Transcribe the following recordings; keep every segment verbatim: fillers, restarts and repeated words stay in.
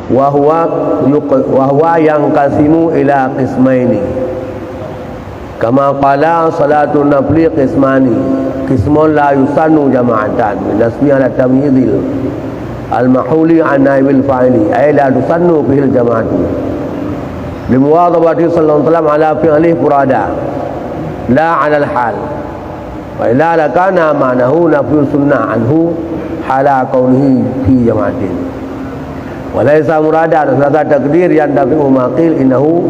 Wa huwa yuq-, wa huwa yanqasimu ila qismaini. Kama qala salatun nafli qismani. Qismun la yusannu jama'atan. Nasbi ala tamyizil al-mahuli an naibil fa'ili. Ay la tusannu fihil jama'atu. Limuwadhabati sallallahu alaihi wasallam ala fi'li furada. La ala al-hal. Wa illa lakana ma'nahu nafyu sunnah anhu hala kaunihi fi jama'atin. Wa laisa muradan, sedangkan takdir yandafi'u ma qil innahu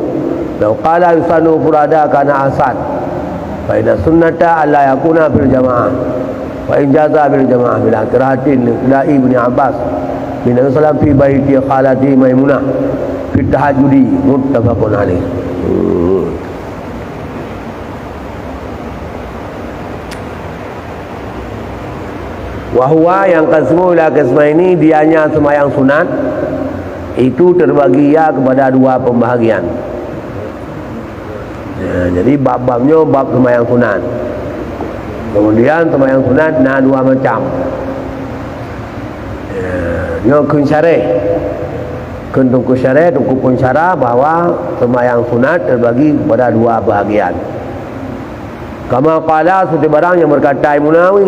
law qala yusannu furada kana ahsan. Fa inna sunnata alla yakuna fil jama'ah. Fa in jaza fil jama'ah bila kirahatin li Ibni Abbas bin Salam fi baiti khalati Maimunah fi tahajjudi muttafaqun alaih. Hmm. Wa huwa yanqasimu ila qismaini, dianya sembahyang sunat itu terbagi ia kepada dua pembahagian. Ya, jadi bab-bab nyoe bab sembahyang sunat. Kemudian sembahyang sunat na dua macam. Ya, nyoe kheun syarah. Kheun teungku syarah, teungku peusyarah bahwa sembahyang sunat terbagi kepada dua bahagian. Kama qala, seperti barang yang berkata Imam Nawawi.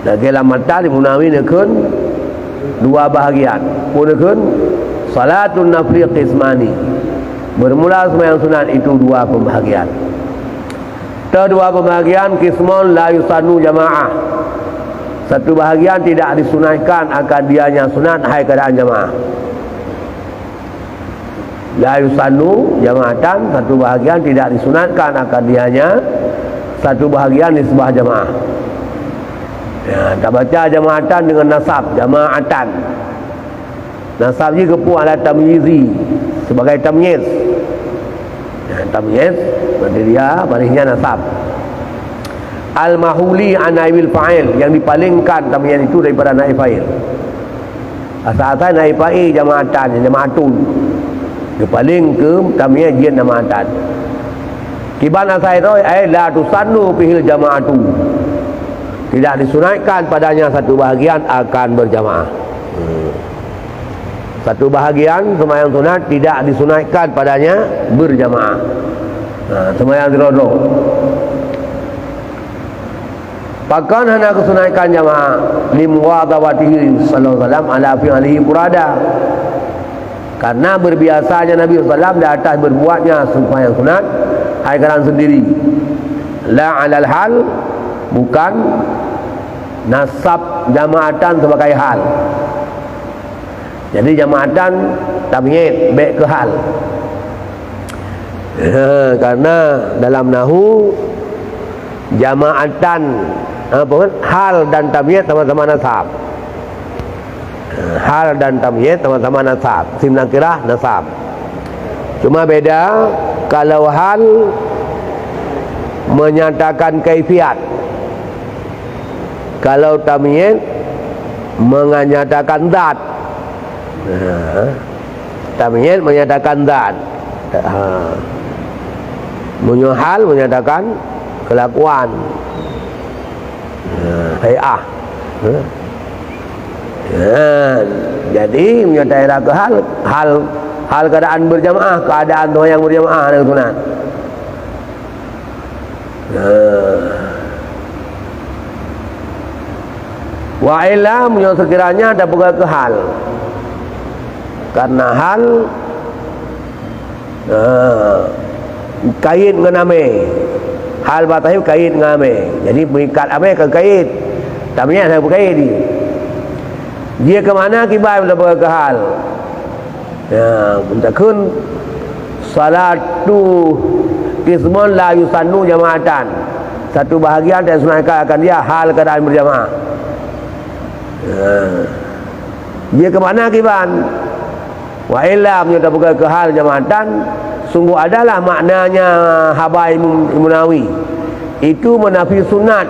Lagèe lam matan Imam Nawawi neukheun dua bahagian. Peue neukheun? Salatun nafli qismani. Bermula sembahyang sunat itu dua pembahagian. Teu dua pembahagian, qismun la yusannu jamaah. Satu bahagian tidak disunatkan akan dianya sunat hai keadaan jamaah. La yusannu jama'atan, satu bahagian tidak disunatkan akan dianya satu bahagian nisbah jamaah. Ya, tabaca jama'atan dengan nasab, jama'atan. Nasab jih geupeubuet ala tamyizi, sebagai tamyiz. Ya, tamyiz, berarti dia barisnya nasab. Al-mahuli an naibil fa'il, yang dipalingkan tamyiz itu daripada naib fa'il. Asai-asai naib fa'il jama'atan, jama'atun. Geupaleng keu tamyiz jeuet jama'atan. Kiban asai roh, ai la tusannu fihil jama'atu. Tidak disunatkan padanya satu bahagian akan berjamaah. Hmm. Satu bahagian sembahyang sunat tidak disunatkan padanya berjamaah. Ha, sembahyang sidroe-droe. Pakon hana geusunatkan jamaah? Limuwadhabatihi sallallahu alaihi wasallam ala fi'lihi furada. Karena berbiasanya Nabi sallallahu alaihi wasallam di atas berbuatnya sembahyang sunat hai keadaan sendiri. La alal hal, bukan nasab jama'atan sebagai hal. Jadi jama'atan tamyiz bèk keu hal. Ha, karena dalam nahu jama'atan, apa kan? Hal dan tamyiz sama-sama nasab. Ha, hal dan tamyiz sama-sama nasab. Isim nakirah nasab. Cuma beda kalau hal menyatakan kaifiat. Kalau tamyiz menyatakan zat. Ha. Tamyiz menyatakan zat. Ha. Meunyoe hal menyatakan kelakuan. Ha, hai'ah. Ha. Ha. Jadi meunyoe taira keu hal, hal, hal keadaan berjamaah, keadaan sembahyang berjamaah ada sunat. Nah. Wa illa, meunyoe sekiranya tapeugah keu hal. Karena hal, nah, kait ngon amé. Hal bak tahayul kait ngon amé. Jadi, meuikat amé ka kait. Tamyiz hana beukait jih. Jih keu makna kiban tapeugah keu hal. Ya, meutakheun salatu qismun la yusannu jama'atan. Satu bahagian tidak disunatkan akan dia hal keadaan berjamaah. Ya. Dia ke mana kiban? Wa illa, meunyoe tapeugah keu hal jama'atan, sungguh adalah maknanya haba Imam, Imam Nawawi. Itu menafi sunat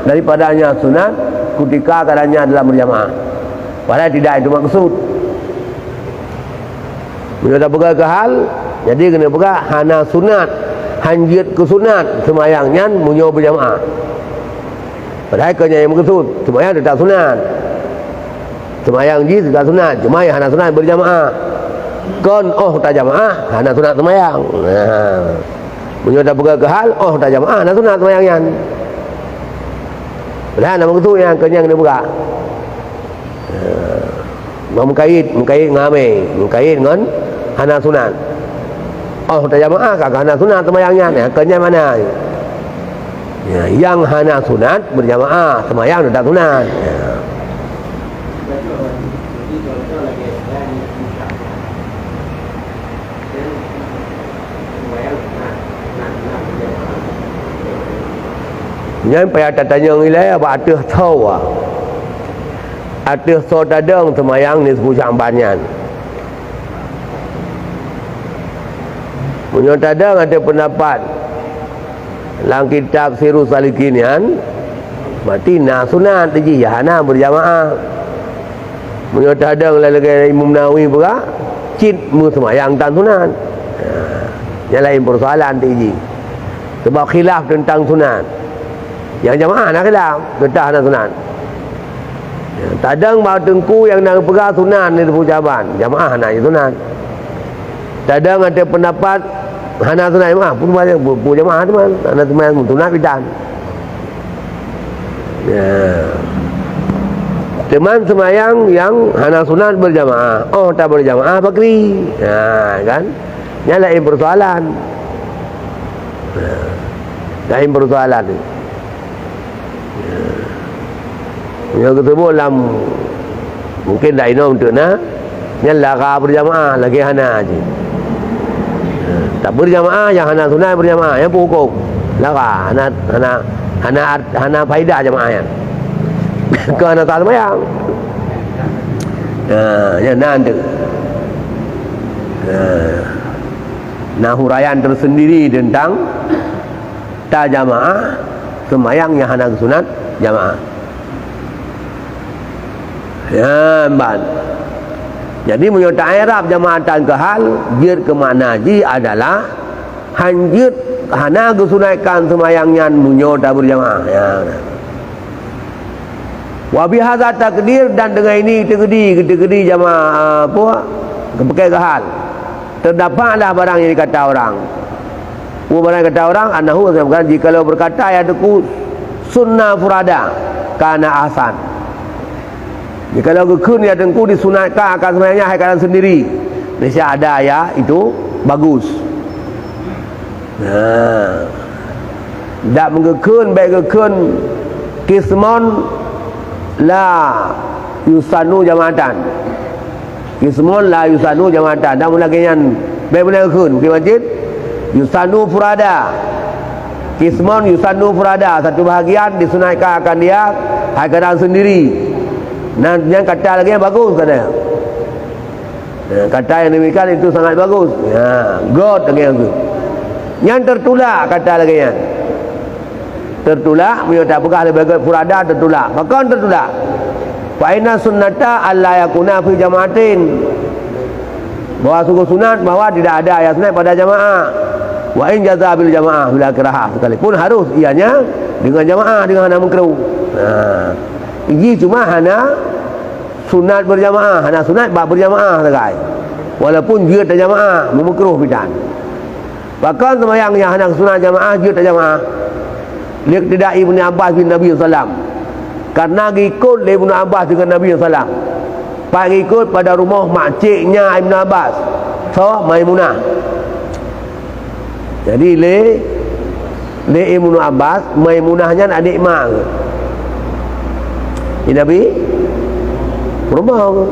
daripadanya sunat ketika keadaannya dalam berjamaah. Padahal tidak itu maksud. Bila tapeugah keu hal, jadi kena peugah hana sunat, hanjeuet keu sunat seumayang nyan meunyoe beujamaah. Padahai keu nyan nyang meukeusut, seumayang teutap sunat. Seumayang jih ka sunat, cuma nyang hana sunat beujamaah. Kon óh tajamaah, hana sunat seumayang. Nah, meunyoe tapeugah keuhal, óh tajamaah, hana sunat seumayang nyan. Padahai na meukeusut nyang keu nyang neupeugah. Nah, meukait, meukait ngon amé, meukait ngon hana sunat. Óh tajamaah ka hana sunat seumayang nyan, nyang keu nyan mana? Ya, nyang hana sunat beujamaah, seumayang teutap sunat. Ya. Nyan payah tatanyong ilée bak ateueh soe. Ateueh soe tadong seumayang nisfu Sya'ban nyan. Meunyoe tadong ateueh peundapat lam kitab Sirus Salikin nyan, berarti na sunat jih, ya hana beujamaah. Meunyoe tadong lagée Imam Nawawi peugah, cit meuseumayang tan sunat. Ha, nyan laén peusoalan ti jih. Sebab khilaf teuntang sunat. Nyang jamaah na khilaf, geutah hana sunat. Ya, tadong bak teungku nyang na geupeugah sunat nisfu Sya'ban, jamaah hana sunat. Tadong ateueh peundapat hana sunat jamaah, pun banyak bu, bu jamaah teuma, hana teuma sunat bidan. Ya. Teuma seumayang nyang hana sunat beujamaah, óh tabeujamaah pakri. Ha, kan? Nyan laén peusoalan. Ha. Laén peusoalan. Nyang teusebut lam, mungkin dak inong teuk na, nyan lara beujamaah lagée hana jih. Tabeujamaah nyang hana sunat beujamaah, nyan peuhukôm lara, hana, hana, hana, hana faedah jamaah nyan. Keu hana sah seumayang. Ha, nyan na teuk. Ha. Na huraian tersendiri teuntang tajamaah seumayang nyang hana geusunat jamaah. Nyan ban. Jadi, meunyoe ta-i'rab jamaah tan keuhal, jeuet keu makna jih adalah hanjeuet hana geusunatkan seumayang nyan meunyoe tabeujamaah. Ya. Wa bihadza takdir, dan deungon ini teukeudi, teukeudi jamaah, apa, geupeuke keuhal. Teudapatlah barang nyang dikata urang. Peue barang kata urang, annahu, jikalau beukata ya teungku, sunna furada, kana ahsan. Jikalau geukheun ya teungku disunatkan akan seumayang nyan hai keuadaan sendiri, misal ada ya, itu bagus. Nah, dak meugeukheun, bék geukheun, qismun la yusannu jama'atan. Qismun la yusannu jama'atan. Dan lagée nyan, bék beuna geukheun, mungkin masjid, yusannu furada. Qismun yusannu furada. Satu bahagian disunatkan akan dia, hai keuadaan sendiri. Nah, nyan kata lagée nyan bagus, kata. Ya, kata yang demikian itu sangat bagus. Ya, göt lagée nyan. Nyan tertulak kata lagée nyan. Tertulak, meunyoe tapeugah leubeh göt furada tertulak. Pakon tertulak? Fa inna sunnata alla yakuna fi jama'atin. Bahwa sungguh sunat bahwa tidak ada ayat sunat pada jamaah. Wa in jaza bil jamaah bila kiraha, sekalipun harus ianya dengan jamaah, dengan hana mengkeruh. Ha. Iji cuma hana sunat berjamaah, hana sunat bak berjamaah sagai. Walaupun jeuet tajamaah, meumeukeroh bidan. Pakon seumayang nyang hana sunat jamaah, jeuet tajamaah? Liqtida Ibnu Abbas bin Nabi sallam. Karena geikot lé Ibnu Abbas dengan Nabi sallam. Pat geikot pada rumoh makciknya Ibnu Abbas, soe Maimunah. Jadi lé, lé Ibnu Abbas, Maimunah nyan adik mak geuh. Di Nabi peurumoh geuh.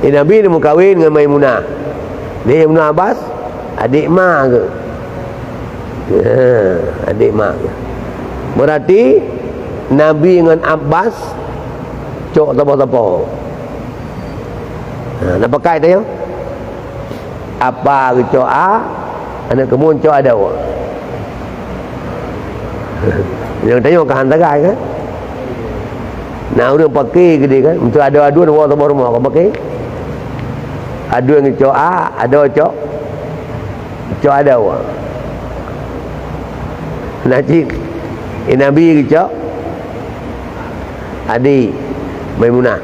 Di Nabi neumeukawen ngon Maimunah. Lé Ibnu Abbas, adik mak geuh. Ha, adik mak geuh. Berarti Nabi ngon Abbas cok sapo-sapo. Ha, na pakai tanya? Apa geucok a, aneuk keumuen cok adoe. Nyang tanyoe ka han sagai kan? Na ureueng paké keudeh kan? Meunyoe adoe-adoe na saboh rumoh ka paké. Adoe geucok a, adoe cok, cok adoe. Na cit, eh, Nabi geucok adik. Maimunah.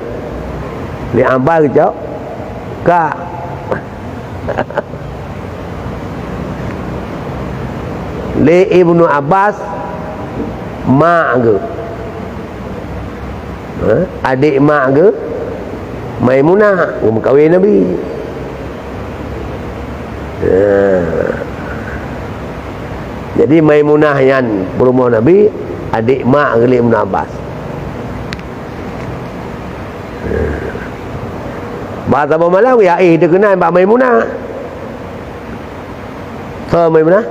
Lé Abbas geucok ka. Lé Ibnu Abbas, mak geuh. Ha? Adék mak geuh Maimunah, geumeukawen Nabi. Ha. Jadi Maimunah nyan peurumoh Nabi, adék mak geuh lé Ibnu Abbas. Bak saboh malam, ya éh teukeunai bak Maimunah. Soe Maimunah?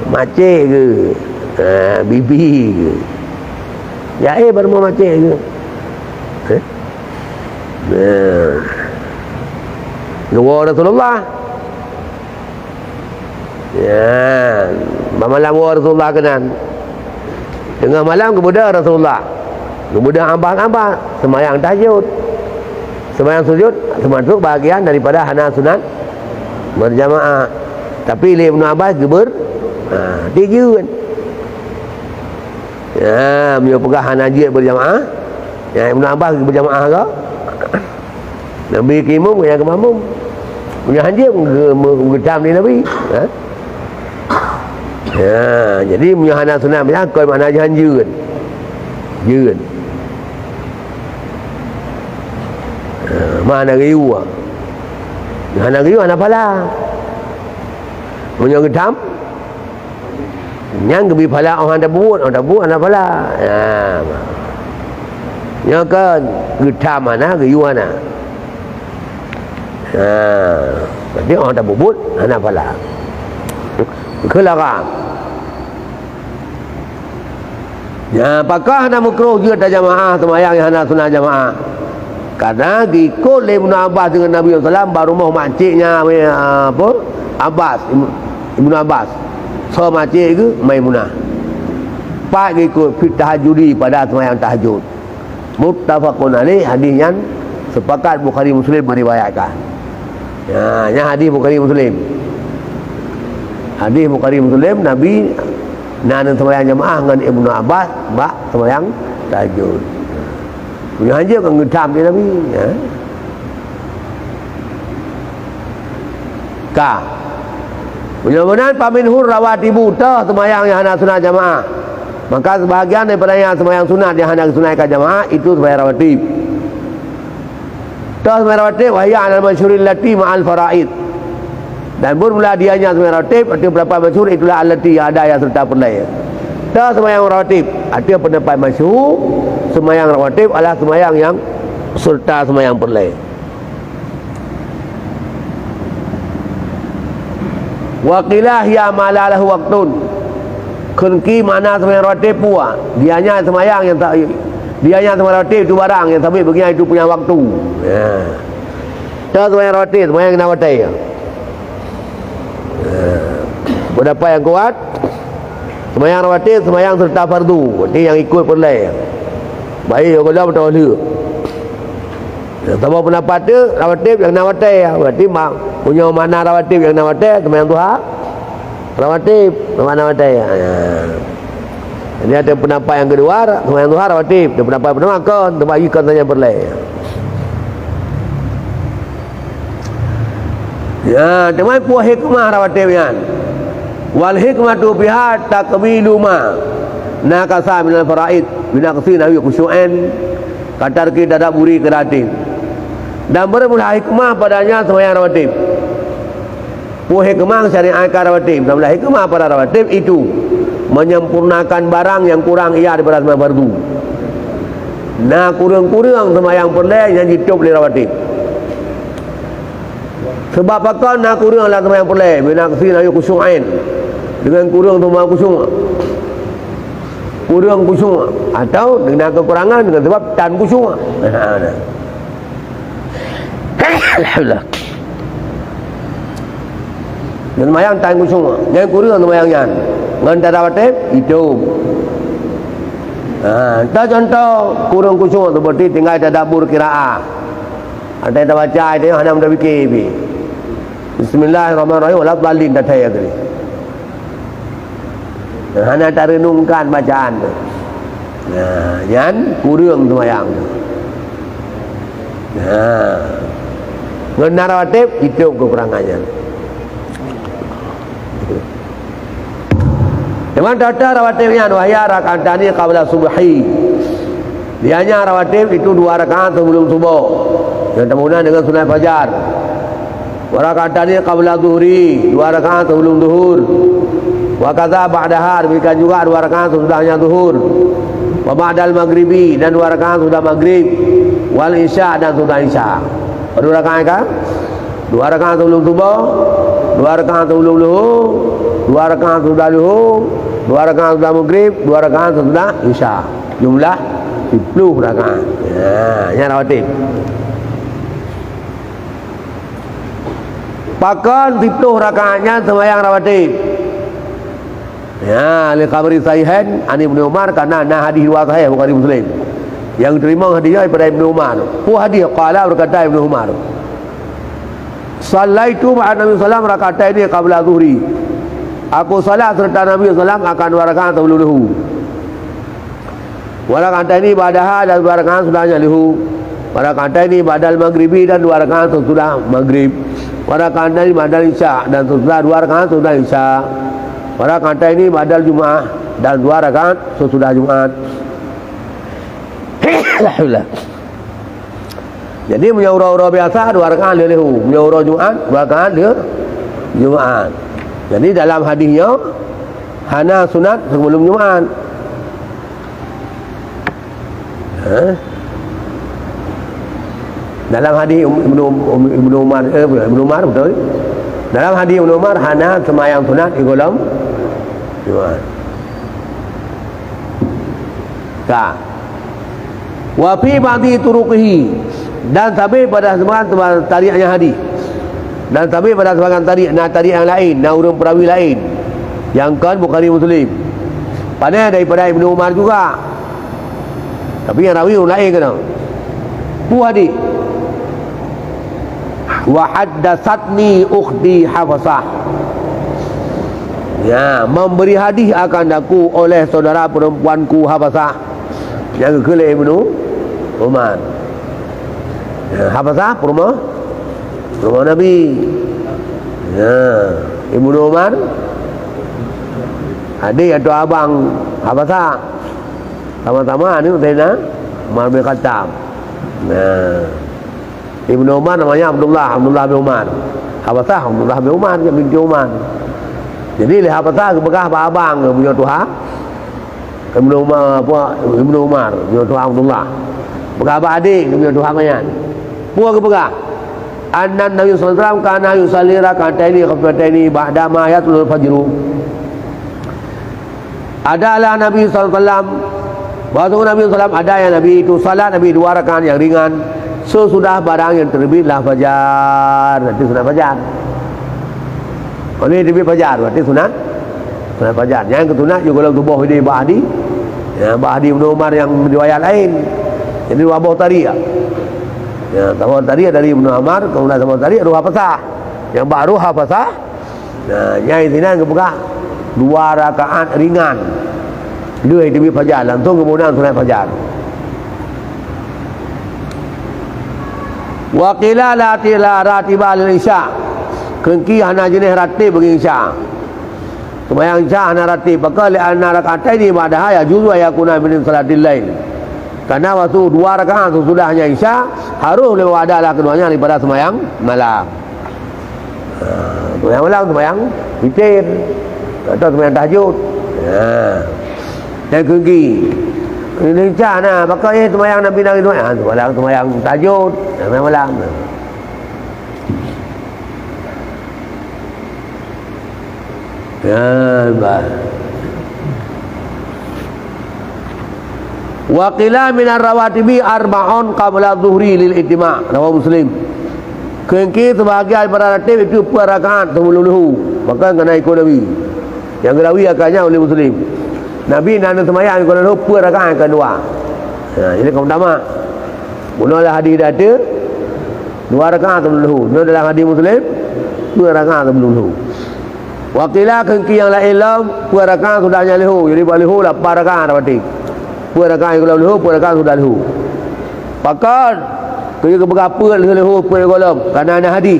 Macék geuh? Ha, bibi geuh? Ya éh bak rumoh macék geuh? Eh? Nah. Geuwoe Rasulullah. Ya, bak malam woe Rasulullah keunan. Teungoh malam geubeudôh Rasulullah. Geubeudôh Abbas-Abbas, seumayang tahajud. Seumayang sujud, teumasuk bahagian daripada hana sunat berjamaah. Tapi lé Ibnu Abbas geuber-, ha, dijieun. Ya, meunyoe peugah hana jeuet berjamaah, ya, Ibnu Abbas berjamaah ke? Nabi keu imum, nyang keu makmum. Meunyoe hanjeuet, geu-, geu-, geutam lé Nabi. Ha? Ya, jadi meunyoe hana sunat, meunan kon makna jih hanjeuet. Jeuet. Ha, ma hana geuyue. Hana geuyue, hana pahala. Meunyoe geutam, nyang geubri pahala 'oh han tapeubuet, 'oh tapeubuet hana pahala. Ya. Nyoe kan geutam hana, geuyue hana. Ha. Berarti 'oh han tapeubuet hana pahala. Keu larang. Ya, pakon hana meukruh jeuet tajamaah seumayang nyang hana sunat jamaah? Karena geuikot lé Ibnu Abbas deungon Nabi sallallahu alaihi wasallam bak rumoh macéknya, apa? Abbas, Ibnu Abbas. Soe macék geuh? Maimunah. Pat geuikot? Fit tahajudi, pada seumayang tahajud. Muttafaqun alaih, hadis nyan sepakat Bukhari Muslim meriwayatkan. Ya, nyan hadis Bukhari Muslim. Hadis Bukhari Muslim, Nabi na seumayang jamaah ngon Ibnu Abbas bak seumayang tahajud. Meunyoe hanjeuet kan geutam lé Nabi, ya. Ka. Meunyoe meunan, faminhur rawatibu, toh seumayang nyang hana sunat jamaah. Maka seubahagian daripada nyang seumayang sunat nyang hana geusunatkan jamaah, itu seumayang rawatib. Toh seumayang rawatib, wa hiya alal masyhuril lati ma'al faraid. Dan bermula dianya seumayang rawatib, ateueh pendapat masyhur itulah allati yang ada yang serta peureulèe. Toh seumayang rawatib, ateueh pendapat masyhur, seumayang rawatib adalah seumayang nyang serta seumayang peureulèe. Wa qila hiya ma la lahu waqtun. Kheun ki makna seumayang rawatib peue? Dianya seumayang nyang ta-, dianya seumayang rawatib itu barang nyang sabé bagi nyan itu punya waktu. Ya. Toh seumayang rawatib, seumayang nyang na watèe. Ya. Pendapat nyang kuat, seumayang rawatib, seumayang serta fardu, berarti nyang ikut peureulèe. Baik, yoh gohlom atawa lheueh. Saboh pendapat tu, rawatib nyang na watèe, berarti ma-, meunyoe makna rawatib nyang na watèe, seumayang duha rawatib, makna watèe. Ya. Jadi, ada pendapat nyang keudua, seumayang duha rawatib. Ada pendapat pertama kon, teuma ikon saja peureulèe. Ya, teuma peue hikmah rawatib nyan? Wal hikmatu fiha takmilu ma nakasa minal faraid, binaqsi nahwi khusyu'in, katarki tadabburi qiraatin. Dan bermula hikmah padanya seumayang rawatib. Peue hikmah syariat ka rawatib? Bermula hikmah pada rawatib itu menyempurnakan barang yang kurang ia daripada seumayang fardu. Na kureueng-kureueng seumayang peureulèe nyang jitôb lé rawatib. Sebab pakon na kureueng lam seumayang peureulèe, binaqsi nahwi khusyu'in, dengan kureueng seumayang khusyuk. Kureueng khusyuk atau dengan kekurangan dengan sebab tan khusyuk. Ha, nah. Alhamdulillah. Nyan seumayang tan khusyuk. Nyan kureueng seumayang nyan. Ngon rawatib, itu. Ha, entah contoh kureueng khusyuk seperti tinggai tadabbur qiraah. Ada yang tabaca, ada yang hana meuda fikir pih. Bismillahirrahmanirrahim, wala dhalin, dah saya tadi. Hana tarenungkan bacaan tu. Nah, nyan kureueng seumayang. Nah, ngon na rawatib, itôb keukurangan nyan. Teuma tata rawatib nyan, wahya rak'atani qabla subhi. Dia nyan rawatib itu dua rakaat sebelum subuh. Yang temunan dengan sunat fajar. Wa rak'atani qabla zuhri, dua rakaat sebelum zuhur. Wa kadza ba'daha, demikian juga dua rakaat sesudahnya zuhur. Wa ba'dal maghribi, dan dua rakaat sudah maghrib. Wal isya, dan sudah isya. Berapa rakaat kan? Dua rakaat sebelum subuh, dua rakaat sebelum luhur, dua rakaat sudah luhur, dua rakaat sudah maghrib, dua rakaat sudah isya. Jumlah sepuluh rakaat. Ya, nyan rawatib. Pakon siploh rakaat nyan seumayang rawatib? Ya, li khabari sahihain an Ibnu Umar, karena na hadis riwayat sahih Bukhari Muslim. Nyang teurimong hadis nyan daripada Ibnu Umar. Peue hadis? Qala, berkata Ibnu Umar, "Sallaitu ma'an Nabi sallam rak'ataini qabla zuhri." Aku salat serta Nabi sallam akan dua rakaat sebelum luhur. Wa rak'ataini ba'daha, dan dua rakaat sudahnya luhur. Wa rak'ataini ba'dal maghribi, dan dua rakaat sesudah maghrib. Wa rak'ataini ba'dal isya, dan sesudah dua rakaat sesudah isya. Wa rak'ataini ba'dal jumaah, dan dua rakaat sesudah Jumat. Alhamdulillah. Jadi, meunyoe uroe-uroe biasa, dua rakaat lheueh luhur. Meunyoe uroe Jumat, dua rakaat lheueh Jumat. Jadi, dalam hadis nyoe, hana sunat sebelum Jumat. Ha? Dalam hadis Ibnu, Ibnu Umar, eh, Ibnu Umar, betul? Dalam hadis Ibnu Umar, hana seumayang sunat di golom Jumat. Ka. Wa fi ba'di turuqihi, dan sabé pada sebagian tarik nyang hadis. Dan sabé pada sebagian tarik, na tarik nyang laén, na ureuëng peurawi laén, nyang kon Bukhari Muslim. Pane daripada Ibnu Umar juga. Tapi nyang rawi ureuëng laén keunoe. Peue hadis? Wa haddatsatni ukhti Hafsah. Ya, memberi hadis akan aku oleh saudara perempuanku Hafsah. Nyang geukheun lé Ibnu Umar. Ya, Hafsah peurumoh, peurumoh Nabi. Ya, Ibnu Umar, adék atau abang Hafsah. Sama-sama aneuk Saidina Umar bin Khattab. Nah, Ibnu Umar namanya Abdullah, Abdullah bin Umar. Hafsah Abdullah bin Umar, binti Umar. Jadi lé Hafsah geupeugah bak abang geuh meunyoe tuha, Ibnu Umar, apa, Ibnu Umar, meunyoe tuha Abdullah. Peugah bak adék geuh meunyoe tuha manyak. Peue geupeugah? Annan Nabi sallallahu alaihi wasallam kana yusalli rak'ataini khafifataini ba'da ma yatlul fajru. Adalah Nabi sallallahu alaihi wasallam, bahwa sungguh Nabi sallallahu alaihi wasallam ada yang Nabi itu salat Nabi dua rakaat yang ringan sesudah barang yang terbitlah fajar. Nanti sunat fajar. Oleh terbit fajar, berarti sunat, sunat fajar. Yang kesunat juga golom subuh ini ba'di. Ya, ba'di Ibnu Umar yang riwayat lain. Jadi dua boh tarik. Ya, saboh tarik dari Ibnu Umar, kemudian saboh tarik ruha pasah. Yang bak ruha pasah, nah, nyai sinan geupeugah dua rakaat ringan. Lheueh terbit fajar, langsung geumeunang sunat fajar. Wa qila la ti-, la ratiba lil isya. Keungki hana jeuneh ratib bagi isya. Seumayang isya hana ratib. Pakon? Li anna rak'ataini ba'daha yajuzu an yakuna min salatil lail. Karena waktu dua rakaat sesudahnya isya, harus lewat adalah keduanya daripada seumayang malam. Ha, seumayang malam, seumayang witir atau seumayang tahajud. Ha. Dan keungki. Ini isya nah, pakon, eh, seumayang Nabi Nabi, ha, seumayang, seumayang tahajud, seumayang malam. Ya, bah. Wa qila minar rawatibi arba'un qabla zuhri lil ijtima'. Rawahu Muslim. Keungki sebahagian daripada ratib itu empat rakaat sebelum luhur. Maka kena ikut Nabi. Yang gerawi akannya oleh Muslim. Nabi nak seumayang ikut luhur empat rakaat akan dua. Ha, jadi kamu tamak. Mula lah hadis dah ada, dua rakaat sebelum luhur. Nyoe dalam hadis Muslim, dua rakaat sebelum luhur. Wa qila keungki yang lain lom, dua rakaat sudahnya luhur. Jadi bak luhur lapan rakaat dah berarti. Peuet rakaat nyang gohlom leuhô, peuet rakaat sudah leuhô. Pakon? Keu geupeugah peuet leuhô, peuet gohlom. Karena na hadih.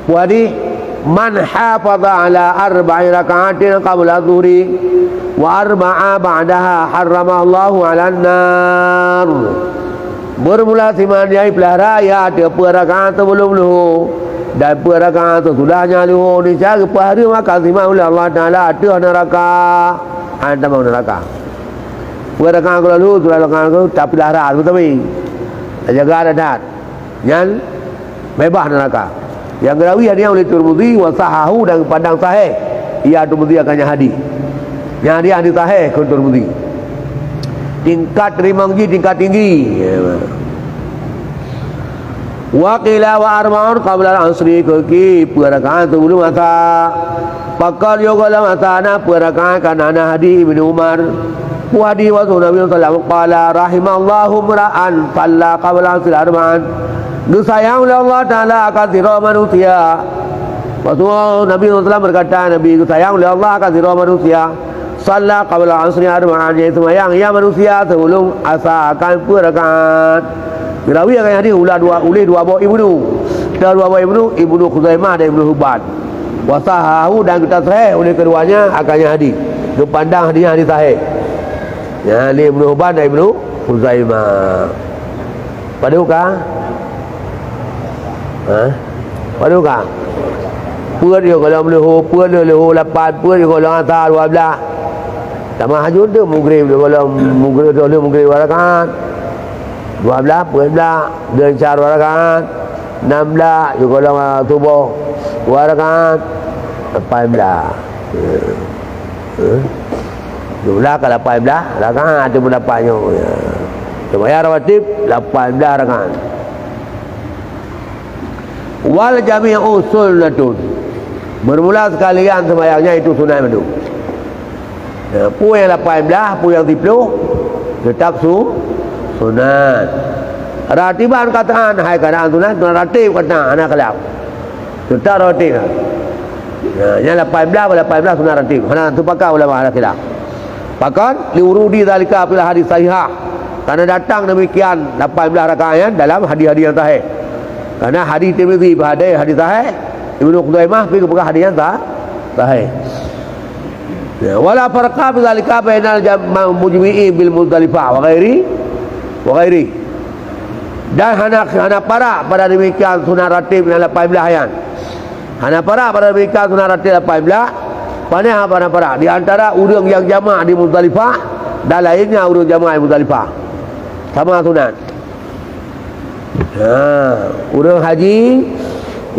Peue hadih? "Man hafadha ala arba'i raka'atin qabla zuhri wa arba'a ba'daha harramallahu 'alan nar." Beureumola siman nyang peulahra ya ateueh peuet rakaat sibeulom leuhô dan peuet rakaat seusudahnya leuhô, niscaya geupeuhareuem akan siman uleh Allah Taala ateueh neuraka. Hana tamong neuraka. Peuet rakaat gohlom leuhô, sudah rakaat leuhô, tapeulahra beutôi. Tajaga adat. Nyan beubaih neuraka. Nyang geurawi hadih nyan uleh Tirmidzi wa sahahu dan pandang sahih. Ia Tirmidzi akan nyan hadih. Nyan hadih, hadih sahih kheun Tirmidzi. Tingkat teurimong jih tingkat tinggi. Wa qila wa arba'un qabla al-'asri, keuki peuet rakaat sibeulom asa. Pakon yoh gohlom asa na peuet rakaat, karena na hadih Ibnu Umar. Peue hadih? Rasul Nabi sallallahu alaihi wasallam qala, "Rahimallahu imra'an shalla qabla al-'asri arba'an." Geusayang uleh Allah Taala akan sidroe manusia. Rasul Nabi sallallahu alaihi wasallam beukata, Nabi geusayang uleh Allah akan sidroe manusia. Shalla qabla al-'asri arba'an, nyang seumayang ia manusia sibeulom asa akan peuet rakaat. Geurawi akan hadih ulah dua, uleh dua boh Ibnu. Dua boh Ibnu, Ibnu Khuzaimah dan Ibnu Hibban. Wa sahahu dan geutasahih uleh keduanya akan nyan hadih. Geupandang hadih nyan hadih sahih. Nyan lé Ibnu Hibban dan Ibnu Khuzaimah. Padum ka? Ha? Padum ka? Peuet yoh gohlom leuhô, peuet leuhô lapan, peuet yoh gohlom asa dua blaih. Tamah haju tu Maghrib yoh gohlom Maghrib, yoh leuhô Maghrib dua rakaat. Dua blaih, peuet blaih, dua isya dua rakaat. Nam blaih, yoh gohlom, ah, suboh dua rakaat. Lapan blaih. Eh. Jumlah ka lapan blaih rakaat, cuma lapan nyoe. Ya. Seumayang rawatib lapan blaih rakaat. Wal jami'u sunnatun. Bermula sekalian seumayangnya itu sunat mandum. Ya, peue nyang lapan blaih, peue nyang siplôh, teutap su-, sunat. Ratiban kataan, hai kataan sunat, sunat ratib kataan, hana khilaf. Teutap ratib. Ya, nyang lapan blaih, lapan blaih sunat ratib. Hana teupakat ulama, hana khilaf. Pakon? Liwurudi dzalika fil hadis sahihah. Karena datang demikian lapan blaih rakaat nyan dalam hadis-hadis nyang sahih. Karena hadis Tirmizi hadis, hadis sahih, Ibnu Khuzaimah pi geupeugah hadis nyang sa-, sahih. Ya, wala farqa fi dzalika bainal jam-, mujmi'i bil Muzdalifah wa ghairi, wa ghairi. Dan hana, hana parak pada demikian sunat ratib nyang lapan blaih nyan. Hana parak pada demikian sunat ratib lapan blaih. Pane hana parak? Di antara ureuëng nyang jamak di Muzdalifah dan lainnya ureuëng jamak di Muzdalifah. Sama sunat. Ha, ureuëng haji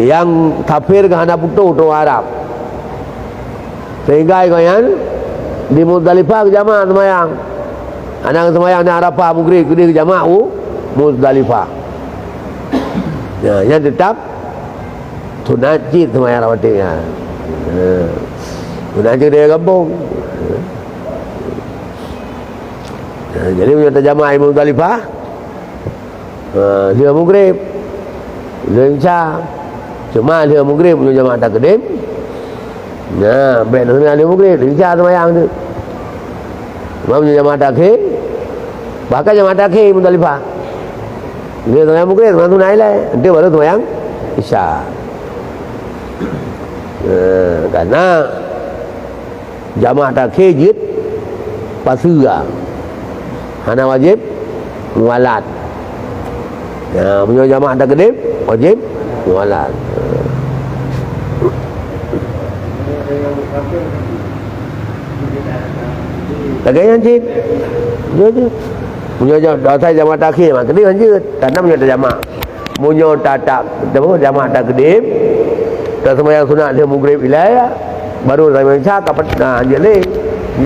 nyang kafir ka hana putôh teuh Arab. Sehingga gobnyan di Muzdalifah geujamak seumayang. Hana seumayang di Arafah Maghrib, keudeh geujamak u Muzdalifah. Ya, nyan teutap sunat cit seumayang rawatib nyan. Ha. Sunat cit dari gampông. Ha, jadi meunyoe tajamak di Muzdalifah, Ha, lheueh Maghrib. Lheueh Isya. Cuma lheueh Maghrib meunyoe jamak takdim. Nah, bèk na lheueh Maghrib, lheueh Isya seumayang tu. Cuma meunyoe jamak takhir, bahkan jamak takhir Muzdalifah. Lheueh seumayang Maghrib, seumayang sunat ilèe. Nanti baru seumayang Isya. Nah, karena jamak takhir jeuet paseue. Hana wajéb muwalat. Ya, meunyoe jamak takdim, wajéb muwalat. Lagèe nyan cit. Ya, ya. Meunyoe ja-, asai jamak takhir, mak keudeh lanjut. Karena meunyoe tajamak. Meunyoe ta-, ta-, apa, jamak takdim, taseumayang sunat lheueh Maghrib ilèe, baru seumayang Isya ka pet-, na, jeuet lé,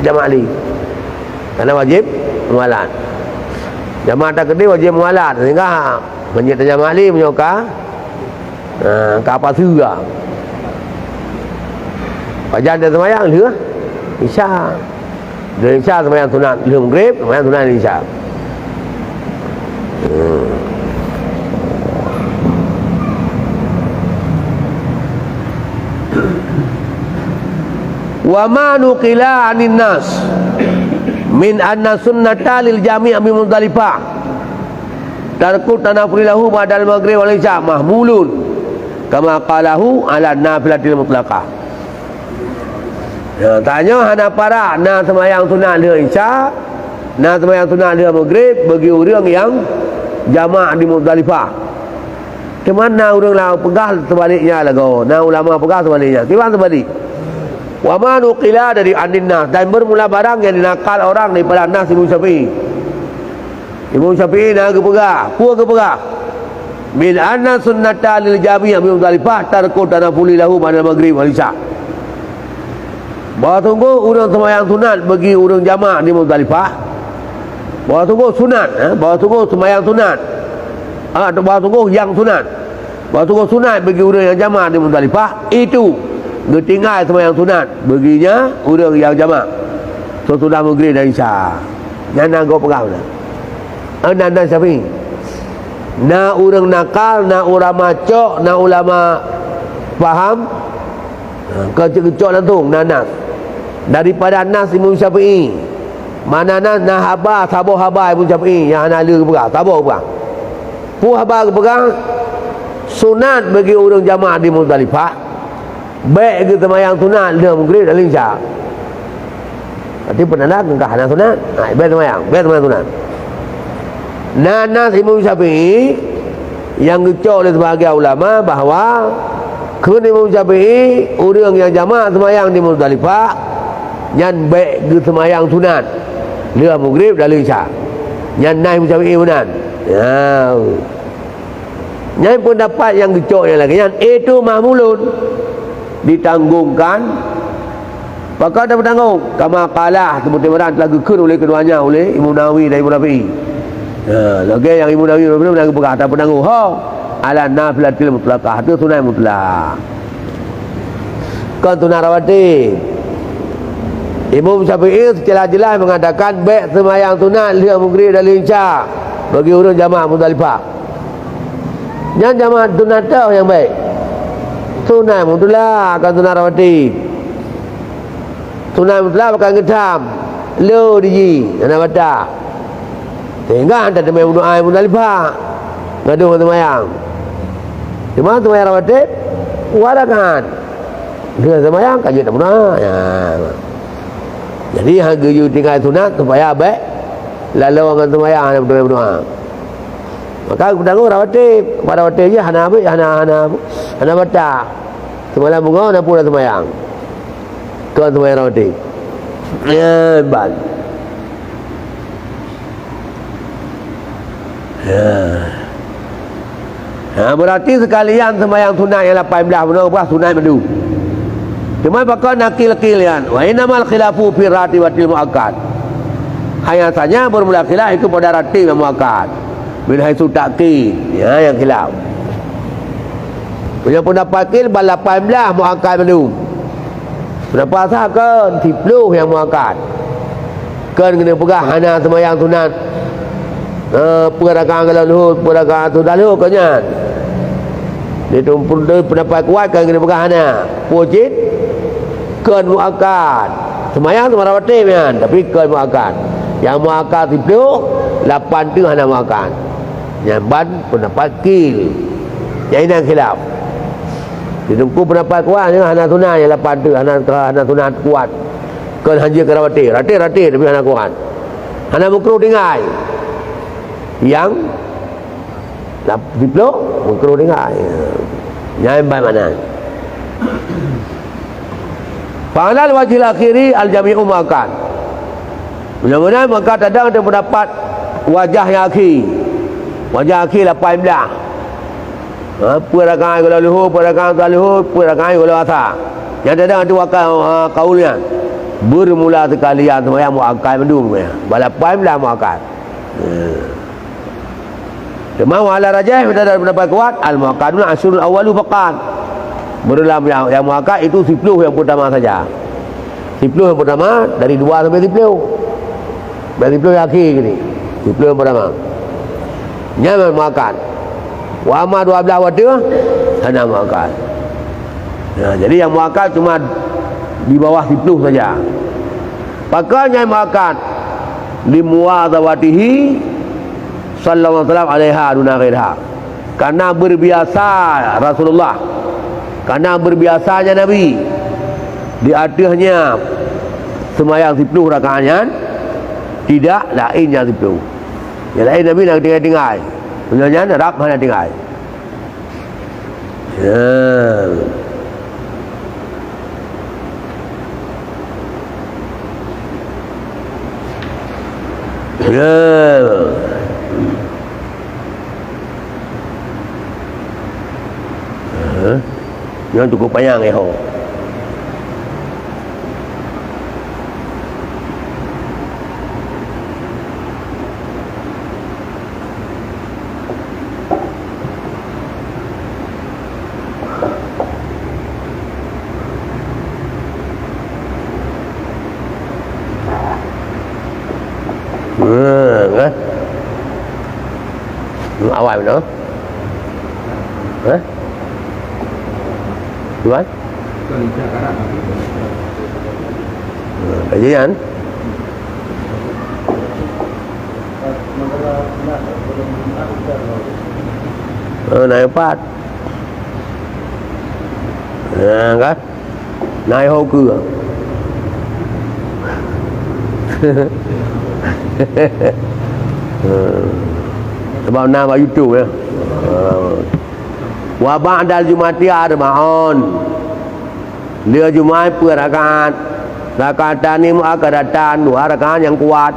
jamak lé. Karena wajéb muwalat. Jamak takdim wajéb muwalat, sehingga meunyoe tajamak lé, meunyoe ka, ha, ka paseue. Pajan taseumayang lheueh Isya. Lheueh Isya seumayang sunat lheueh Maghrib, seumayang sunat Isya. Hmm. Wa ma nuqila 'anin nas min anna sunnata lil jami' bi Muzdalifah tarku tanafuli lahu ba'dal maghrib wal isya mahmulun kama qalahu 'ala nafilatil mutlaqah. Ya, tanyoe hana parak na seumayang sunat lheueh isya, na seumayang sunat lheueh maghrib bagi ureuëng nyang jamak di Muzdalifah. Teuma na ureuëng laén peugah seubaliknya lagoe, na ulama peugah seubaliknya. Kiban seubaliknya? Wa ma nuqila dari 'anin nas, dan bermula barang yang dinakal orang daripada nas Imam Syafi'i. Imam Syafi'i na geupeugah, peue geupeugah? Min anna sunnata lil jami' bi Muzdalifah tarku tanafuli lahu ba'dal maghrib wal isya. Bahwa sungguh ureuëng seumayang sunat bagi ureuëng jamak di Muzdalifah. Bahwa sungguh sunat, eh, bahwa sungguh seumayang sunat. Ah, bahwa sungguh nyang sunat. Bahwa sungguh sunat bagi ureuëng nyang jamak di Muzdalifah, itu geutinggai seumayang sunat baginya ureuëng nyang jamak sesudah maghrib dan isya. Nyan na gob peugah na. Nan, nan Syafi'i. Na ureuëng nakal, na ulama cok, na ulama paham. Ha, keu cok langsung na nas. Daripada nas Imam Syafi'i. Mana nas na haba, saboh haba Imam Syafi'i nyang hana lé geupeugah, saboh geupeugah. Peue haba geupeugah? Sunat bagi ureuëng jamak di Muzdalifah, bék geuseumayang sunat lheueh maghrib dan isya. Berarti peutanda keu hana sunat. Ha, bék seumayang, bék seumayang sunat. Na nas Imam Syafi'i nyang geucok lé seubahagian ulama bahwa kheun Imam Syafi'i, ureuëng nyang jamak seumayang di Muzdalifah, nyan bék geuseumayang sunat lheueh maghrib dan lheueh isya. Nyan na Imam Syafi'i meunan. Ya. Nyan peundapat nyang geucok nyang lagée nyan, itu mahmulun, ditanggongkan. Pakon tapeutanggong? Kama qala, seperti mana telah geukheun oleh keduanya, oleh Imam Nawawi dan Imam Rafi'i. Ha, lagée nyang Imam Nawawi, Imam Rafi'i na geupeugah tapeutanggong. Ho, ala nafilatil mutlaqah, tu sunat mutlak. Kon sunat rawatib. Imam Syafi'i secara jelas mengatakan bék seumayang sunat lheueh maghrib dan lheueh isya bagi ureuëng jamak Muzdalifah. Nyan jamak sunat toh nyang bék. Sunat mutlak, kon sunat rawatib. Sunat mutlak bahkan geutam. Lo diji, hana batal. Sehingga hana teumé meudoá Muzdalifah. Gadoh ngon seumayang. Cuma seumayang rawatib, dua rakaat. Lheueh seumayang, ka jeuet meudoá. Ya. Jadi, han geuyue tinggai sunat supaya bék laloe ngon seumayang, hana meudoá. Maka geutanggong rawatib. Bak rawatib jih hana habéh, hana, hana, hana batal. Seumalam beungoh na pula seumayang. Kon seumayang rawatib. Nyan ban. Ya. Ha, berarti sekalian seumayang sunat nyang lapan blah bunoe bah sunat mandum. Cuma pakon nakil-kil nyan. Wa innamal khilafu fi ratibatil muakkad. Hanya saja bermula khilaf itu pada ratib yang muakkad. Min haitsu ta'kid. Ya, yang khilaf. Punya pendapat kil bah lapan blah muakkad mandum. Pendapat sah kon siploh nyang muakkad. Kon keuneuk peugah hana seumayang sunat, eh, peuet rakaat gohlom luhô, peuet rakaat sudah luhô, kon nyan. Di tu pendapat kuat kon keuneuk peugah hana. Peue cit? Kon muakkad. Seumayang teuma rawatib nyan, tapi kon muakkad. Nyang muakkad siploh, lapan teuk hana muakkad. Nyan ban pendapat kil. Nyang inan khilaf. Di teungku pendapat kuat nyoe hana sunat nyang lapan tu, hana, hana sunat kuat. Kon hanjeuet keu rawatib. Rawatib, rawatib, tapi hana kuat. Hana meukruh tinggai. Nyang lap-, siploh meukruh tinggai. Nyan ban makna. Fa'alal wajhil akhiri al-jami'u muakkad. Mudah-mudahan maka tadang ada pendapat wajah yang akhir. Wajah akhir lapan blah. Ha, peuet rakaat gohlom luhô, peuet rakaat gohlom luhô, peuet rakaat gohlom asa. Nyang tadang ada wakal, ha, kaul nyan. Bermula sekalian sembahyang muakkad mandum ya. Bak lapan blah muakkad. Ha. Cuma wa ala rajih, pada pendapat kuat, al-muakkaduna asyrul awwalu faqat. Meureulam yang, yang muakkad itu siploh yang pertama saja. Siploh yang pertama dari dua sampai siploh. Dari siploh yang akhir gini. Siploh yang pertama. Nyan muakkad. Wa amma dua blah wateuh, hana muakkad. Nah, jadi yang muakkad cuma Di bawah siploh saja. Pakon nyan muakkad? Limuwazawatihi sallallahu alaihi wasallam alaiha duna ghairiha. Karena berbiasa Rasulullah, karena berbiasanya Nabi di ateueh nyan seumayang siploh rakaat nyan, tidak laén nyang siploh. Nyang laén Nabi na tinggai-tinggai. Meunyoe nyan rab hana tinggai. Ya. Ya. Ha? Nyan cukup panyang, eh, ho. Hmm, kan? Awai betul. Eh? Tuan? Hmm, kajian. Oh, na empat. Nah, kan? Na ho keue. Sebab na bak YouTube, ya. Wa ba'dal jum'ati arba'un. Lheueh Jumat peuet rakaat. Rakaatani muakkadatan, dua rakaat nyang kuat.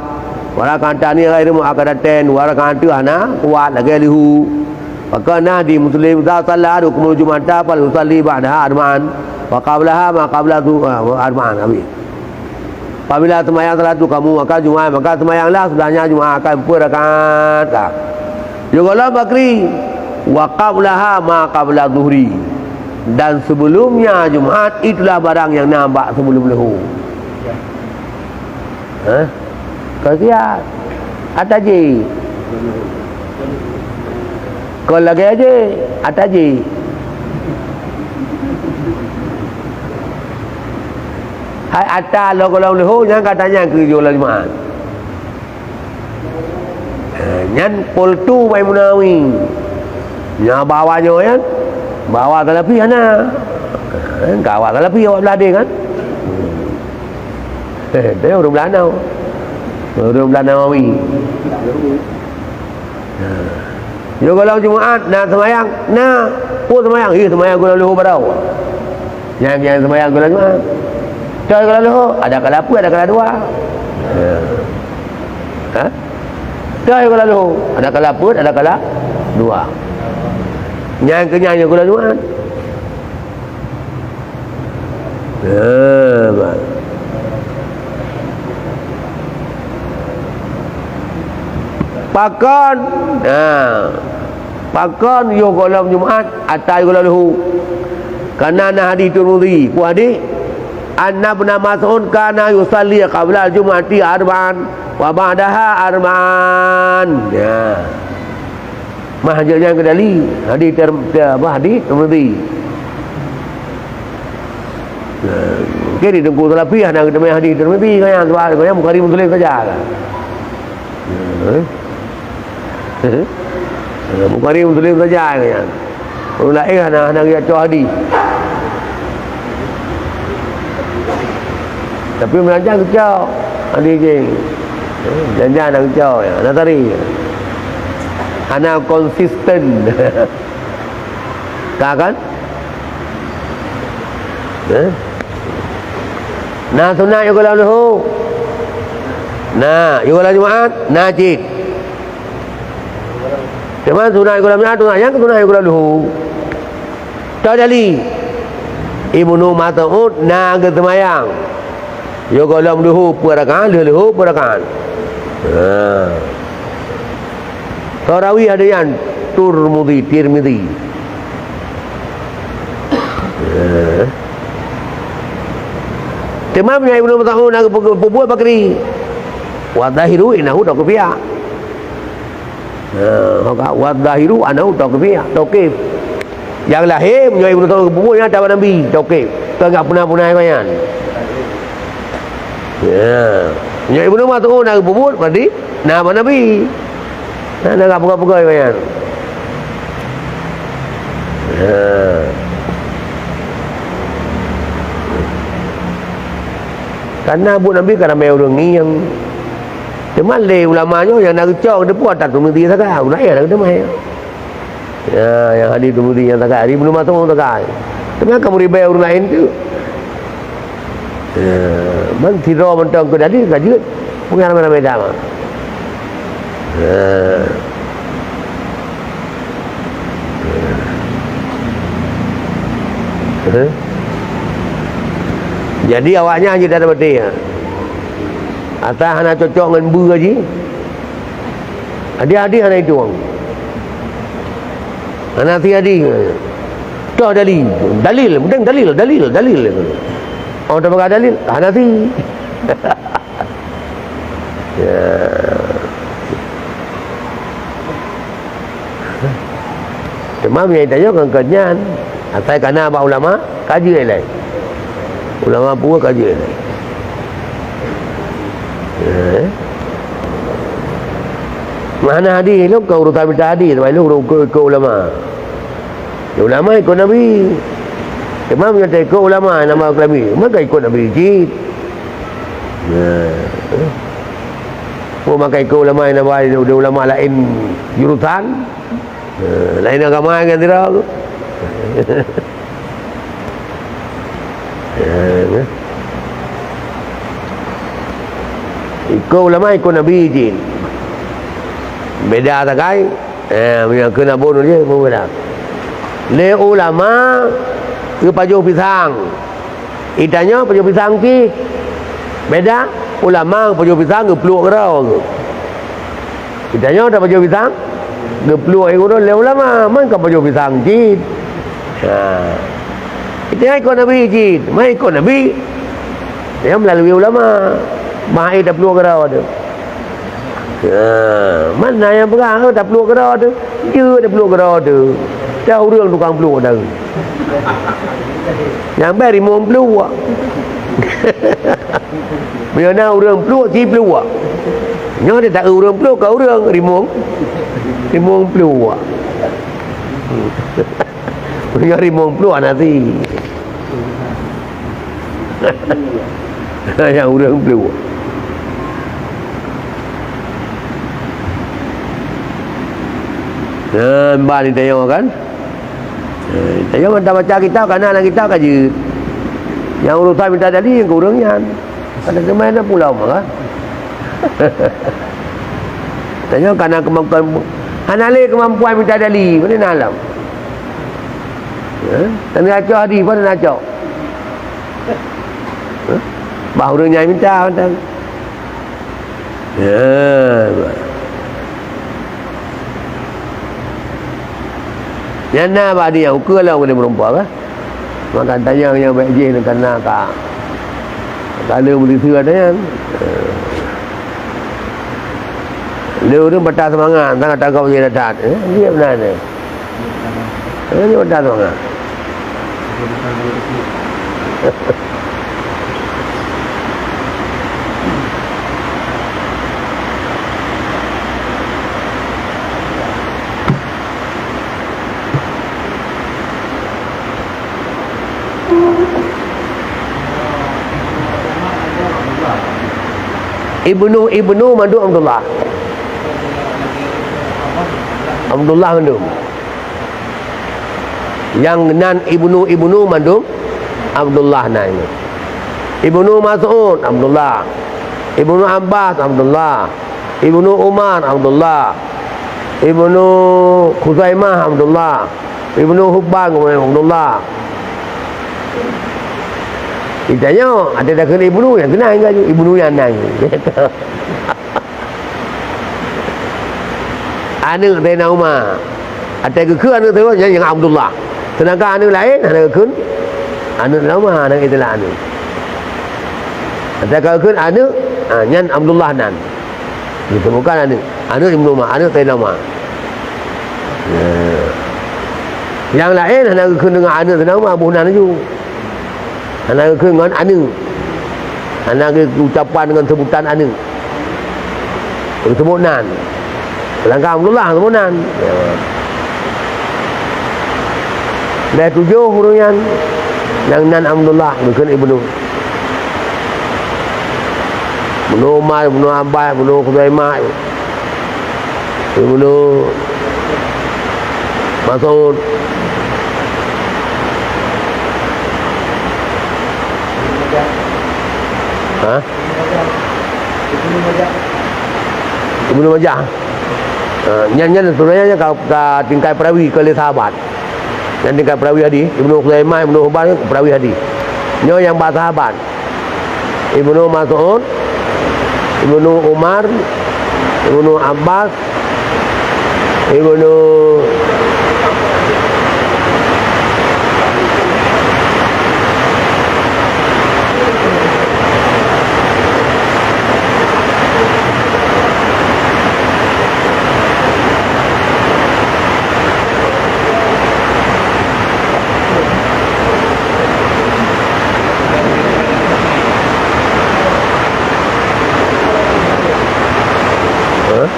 Wa rakaatani ghairu muakkadatain, dua rakaat teuh hana kuat lagèe leuhô. Maka na di Muslim, "Idza shalla ahadukumul jum'ata falyushalli ba'daha arba'an, wa qablaha ma qabla dzu-, ah, arba'an." Habis. Apabila seumayang salah satu kamu akan Jumat, maka seumayanglah sudahnya Jumat akan peuet rakaat. Ah. Yôh gohlom Bakri, "Wa qablaha ma qabla dzuhri." Dan sebelumnya Jumat, itulah barang yang na bak sebelum leuhô. Hah? Ka siat. Ata jih. Kon lagèe jih, ata jih. Hai ata lôn gohlom leuhô nyan ka tanyang keu yôh gohlom Jumat. Eh, nyan qultu Imam Nawawi. Nyan bak awak nyoe kan? Bak awak Salafi hana. Eh, ka awak Salafi awak blah deh kan? Eh, dia ureueng blah nyoe. Ureueng blah Nawawi. Nah. Yôh gohlom Jumat na seumayang, na. Peue seumayang? Ih, seumayang gohlom leuhô baroe. Nyang, nyang seumayang gohlom Jumat. Toh gohlom leuhô, ada kala peuet, ada kala dua. Ya. Ha? Toh gohlom leuhô, ada kala peuet, ada kala dua. Nyang keu nyan gohlom Jumat. Ya, ba-, pakon? Ha. Pakon yôh gohlom Jumat, ata yôh gohlom leuhô? Kareuna na hadih Tirmidzi. Peue hadih? "Anna Ibna Mas'ud kana yusalli qablal jum'ati arba'an wa ba'daha arba'an." Ya. Mah jeuet nyan keu dali. Hadih ter-, ter-, apa, hadih Tirmidzi. Nah, mungkin di Teungku Salafi hana geuteumé hadih Tirmidzi, kan, sebab, kan, Bukhari Muslim saja lah. Nah, Bukhari Muslim saja, kan. Ureueng laén hana, hana geucok hadih. Tapi meulanjang geucok hadih jih. Jan-jan hana geucok, ya, hana tari. Hana konsisten. Ka kan? Eh? Na sunat yôh gohlom leuhô. Na, yôh gohlom Jumat, na cit. Teuma sunat yôh gohlom Jumat, sunat nyang sunat yôh gohlom leuhô. Toh dali, Ibnu Mas'ud na geuseumayang. Yôh gohlom leuhô peuet rakaat, lheueh leuhô peuet rakaat. Ha. Soe rawi hadih nyan? Turmudi, Tirmidzi. Ha. Teuma meunyoe Ibnu Mas'ud na geupeu-, peubuet Bakri, wa zahiru innahu tauqifiyah. Ha, maka wa zahiru annahu tauqifiyah, tauqif. Nyang lahé, meunyoe Ibnu Mas'ud geupeubuet nyan ata bak Nabi, tauqif. Kon gak peuna-peuna nyan. Ya. Nyoe Ibnu Mas'ud na geupeubuet, berarti na bak Nabi. Na, na peugah-peugah nyan. Ya. Karena buet Nabi ka ramé ureuëng ngieng. Teuma lé ulama nyoe nyang na geucok teupeue ata Tirmidzi sagai, ureuëng laén na geuteumé. Ya, nyang hadis Tirmidzi nyang sagai, hadis Ibnu Mas'ud sagai. Teuma ka meuribée ureuëng laén tu. Ya, man sidroe mantong keu dalil ka jeuet. Peue nyang ramé-ramé dah, mak. Ya. Hah? Jadi awaknyan jeuet ata beutôi, ya. Asai hana cocok ngon beue jih. Hadis-hadis hana itueng. Hana si hadis. Toh dalil. Dalil, penting dalil, dalil, dalil. Oh, teupeugah dalil, hana si. Ya. Teuma meunyo tanyoe kon nyan, asai kana bak ulama, ka jeuet lé. Ulama peue ka jeuet lé. Eh. Mana hadis lom ka urusan mita hadis, sebab lom ikut, ikut ulama. Ulama ikut Nabi. Teuma meunyo ta ikut ulama nama Nabi, maka ikut Nabi cit. Nah. Oh, maka ikut ulama nyang na ba, ulama laén jurusan. Eh, laén agama ngon sira tu. Eh, ikut ulama, ikut Nabi jih. Beda sagai, eh, meunyo keu nabon je, beda. Lé ulama geupajoh pisang. Itanyoe pajoh pisang pih. Beda, ulama pajoh pisang geupluek keudroe. Itanyoe tapajoh pisang, geupluek keudroe lé ulama, man ka pajoh pisang cit. Ha. Itanyoe ikot Nabi cit, man ikot Nabi. Nyan meulalu ulama. Mah ai tapluek keudroe tu. Ha, mana nyang peugah, "Oh, tapluek keudroe tu." Jeuet tapluek keudroe tu. Dah ureueng tukang pluek dah. Nyang bèk rimueng pluek. Meunyoe na ureueng pluek, si pluek. Nyoe dia tak ureueng pluek, ka ureueng rimueng. Rimueng pluek. Meunyoe rimueng pluek, hana si. Nyang ureueng pluek. Nah, ban itanyoe kan? Eh, itanyoe mantong baca kitab, kana lam kitab ka jeuet. Nyang urusan mita dalil nyang keu ureueng nyan. Kada teumai na pulau mah kan? Itanyoe kana keumampuan, hana lé keumampuan mita dalil, mana na lom? Eh? Tanda cok hadis, mana na cok? Bah ureueng nyang minta mantong. Ya. Nyan na bak dia ukeue lah ureueng meureumpok, kan? Maka tanyong nyang bèk jih karena ka, ka le meuliteue ata nyan. Le ureueng patah seumangat, sang ata gob jih that-that. Eh, dia beuna ni. Ini udah tu, ngah. Ibnu, ibnu mandum Abdullah. Abdullah mandum. Nyang nan ibnu-ibnu mandum Abdullah nan. Ibnu Mas'ud Abdullah. Ibnu Abbas Abdullah. Ibnu Umar Abdullah. Ibnu Khuzaimah Abdullah. Ibnu Hubban Abdullah. Itanyoe, ada dah kena ibnu, yang kena hingga ibnu yang nan. Aneuk Saidina Umar. Até geukheun aneuk Saidina Umar, nyan, nyan Abdullah. Seudangkan aneuk laén hana geukheun aneuk Saidina Umar, hana geukheun aneuk. Até ka geukheun aneuk, ha, nyan Abdullah nan. Disebutkan aneuk. Aneuk Ibnu Umar, aneuk Saidina Umar. Ya. Nyang laén hana geukheun deungon aneuk Saidina Umar, boh nan laju. Hana geukheun ngon aneuk. Hana geuucapan ngon seubutan aneuëk. Geuseubuet nan. Sedangkan Abdullah geuseubuet nan. Ya. Lheueh tujoh ureuëng nyan, nyang nan Abdullah, geukheun Ibnu. Ibnu Umar, Ibnu Abbas, Ibnu Khuzaimah. Ibnu Mas'ud. Ha? Ibnu Majah. Ha, nyan, nyan sebenarnya ka, ka tingkat perawi, kon lé sahabat. Nyan tingkat perawi hadis. Ibnu Khuzaimah, Ibnu Hibban perawi hadis. Nyoe nyang bak sahabat. Ibnu Mas'ud, Ibnu Umar, Ibnu Abbas, Ibnu Hah?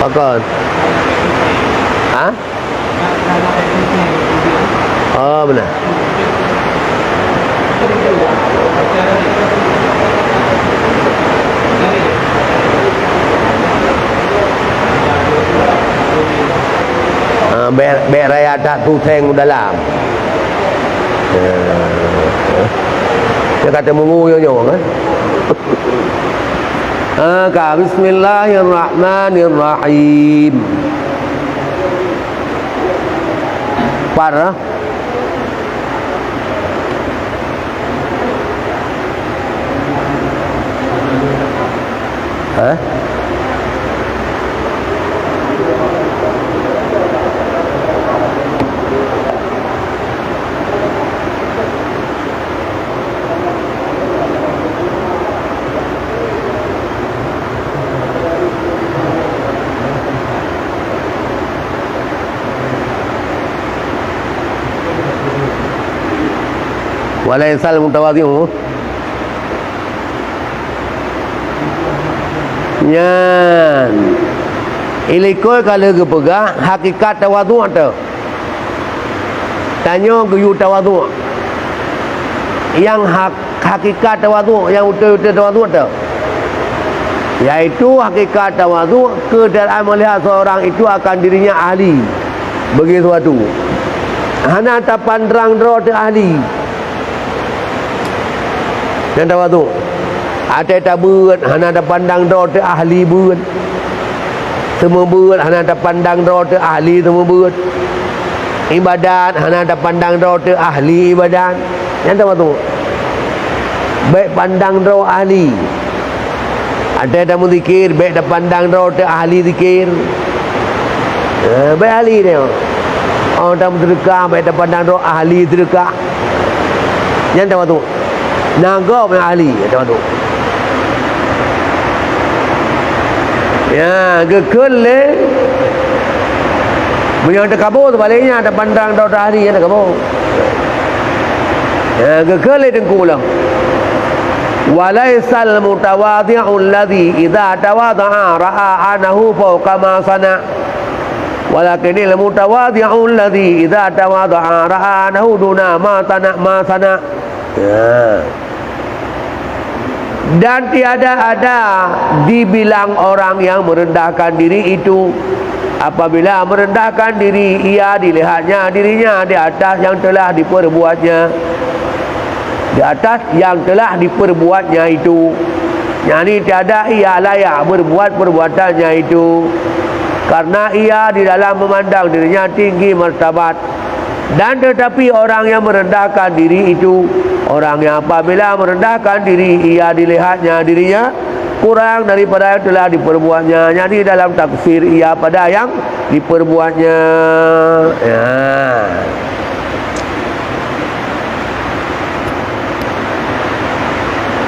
Pakon? Hah? Oh, beuna. Ah, bèk, bèk raya that tu seng u dalam. Ya. Dia kata mungu nyoe-nyoe kan. Ah, ka, bismillahirrahmanirrahim. Par, ah. Eh? Walaisal mutawadhi'u. Nyan. Ilikot ka lheueh geupeugah hakikat tawadhu' teuh. Tanyoe geuyue tawadhu'. Nyang hak-, hakikat tawadhu', nyang beutôi-beutôi tawadhu' teuh. Yaitu hakikat tawadhu' keuadaan meulihat seurang itu akan dirinya ahli bagi sesuatu. Hana tapandang droe teuh ahli. Nyan tawadhu'. Até tabeuet hana tapandang droe teuh ahli beuet. Seumeubeuet hana tapandang droe teuh ahli seumeubeuet. Ibadat hana tapandang droe teuh ahli ibadat. Nyan tawadhu'. Bèk pandang droe ahli. Até tameuzikir, bèk tapandang droe teuh ahli zikir. Eh, bèk ahli nyoe. Oh, tameuseudeukah, bèk tapandang droe ahli seudeukah. Nyan tawadhu'. Na gob nyang ahli, nyan tawadhu'. Ya, geukheun lé. Meunyoe takabô, seubaliknya, tapandang droe teuh ahli, nyan takabô. Ya, geukheun lé Teungku lom. Walaisal mutawadhi'u alladhi idza tawadha'a ra'a annahu fawqa ma sana'. Walakinil mutawadhi'u alladhi idza tawadha'a ra'a annahu duna ma sana', ma sana'. Ya. Dan tiada ada dibilang orang yang merendahkan diri itu, apabila merendahkan diri, ia dilihatnya dirinya di atas yang telah diperbuatnya, di atas yang telah diperbuatnya itu. Yani, tiada ia layak berbuat perbuatannya itu, karena ia di dalam memandang dirinya tinggi martabat. Dan tetapi orang yang merendahkan diri itu, orang yang apabila merendahkan diri, ia dilihatnya dirinya kurang daripada yang telah diperbuatnya, yakni dalam taksir ia pada yang diperbuatnya. Ya.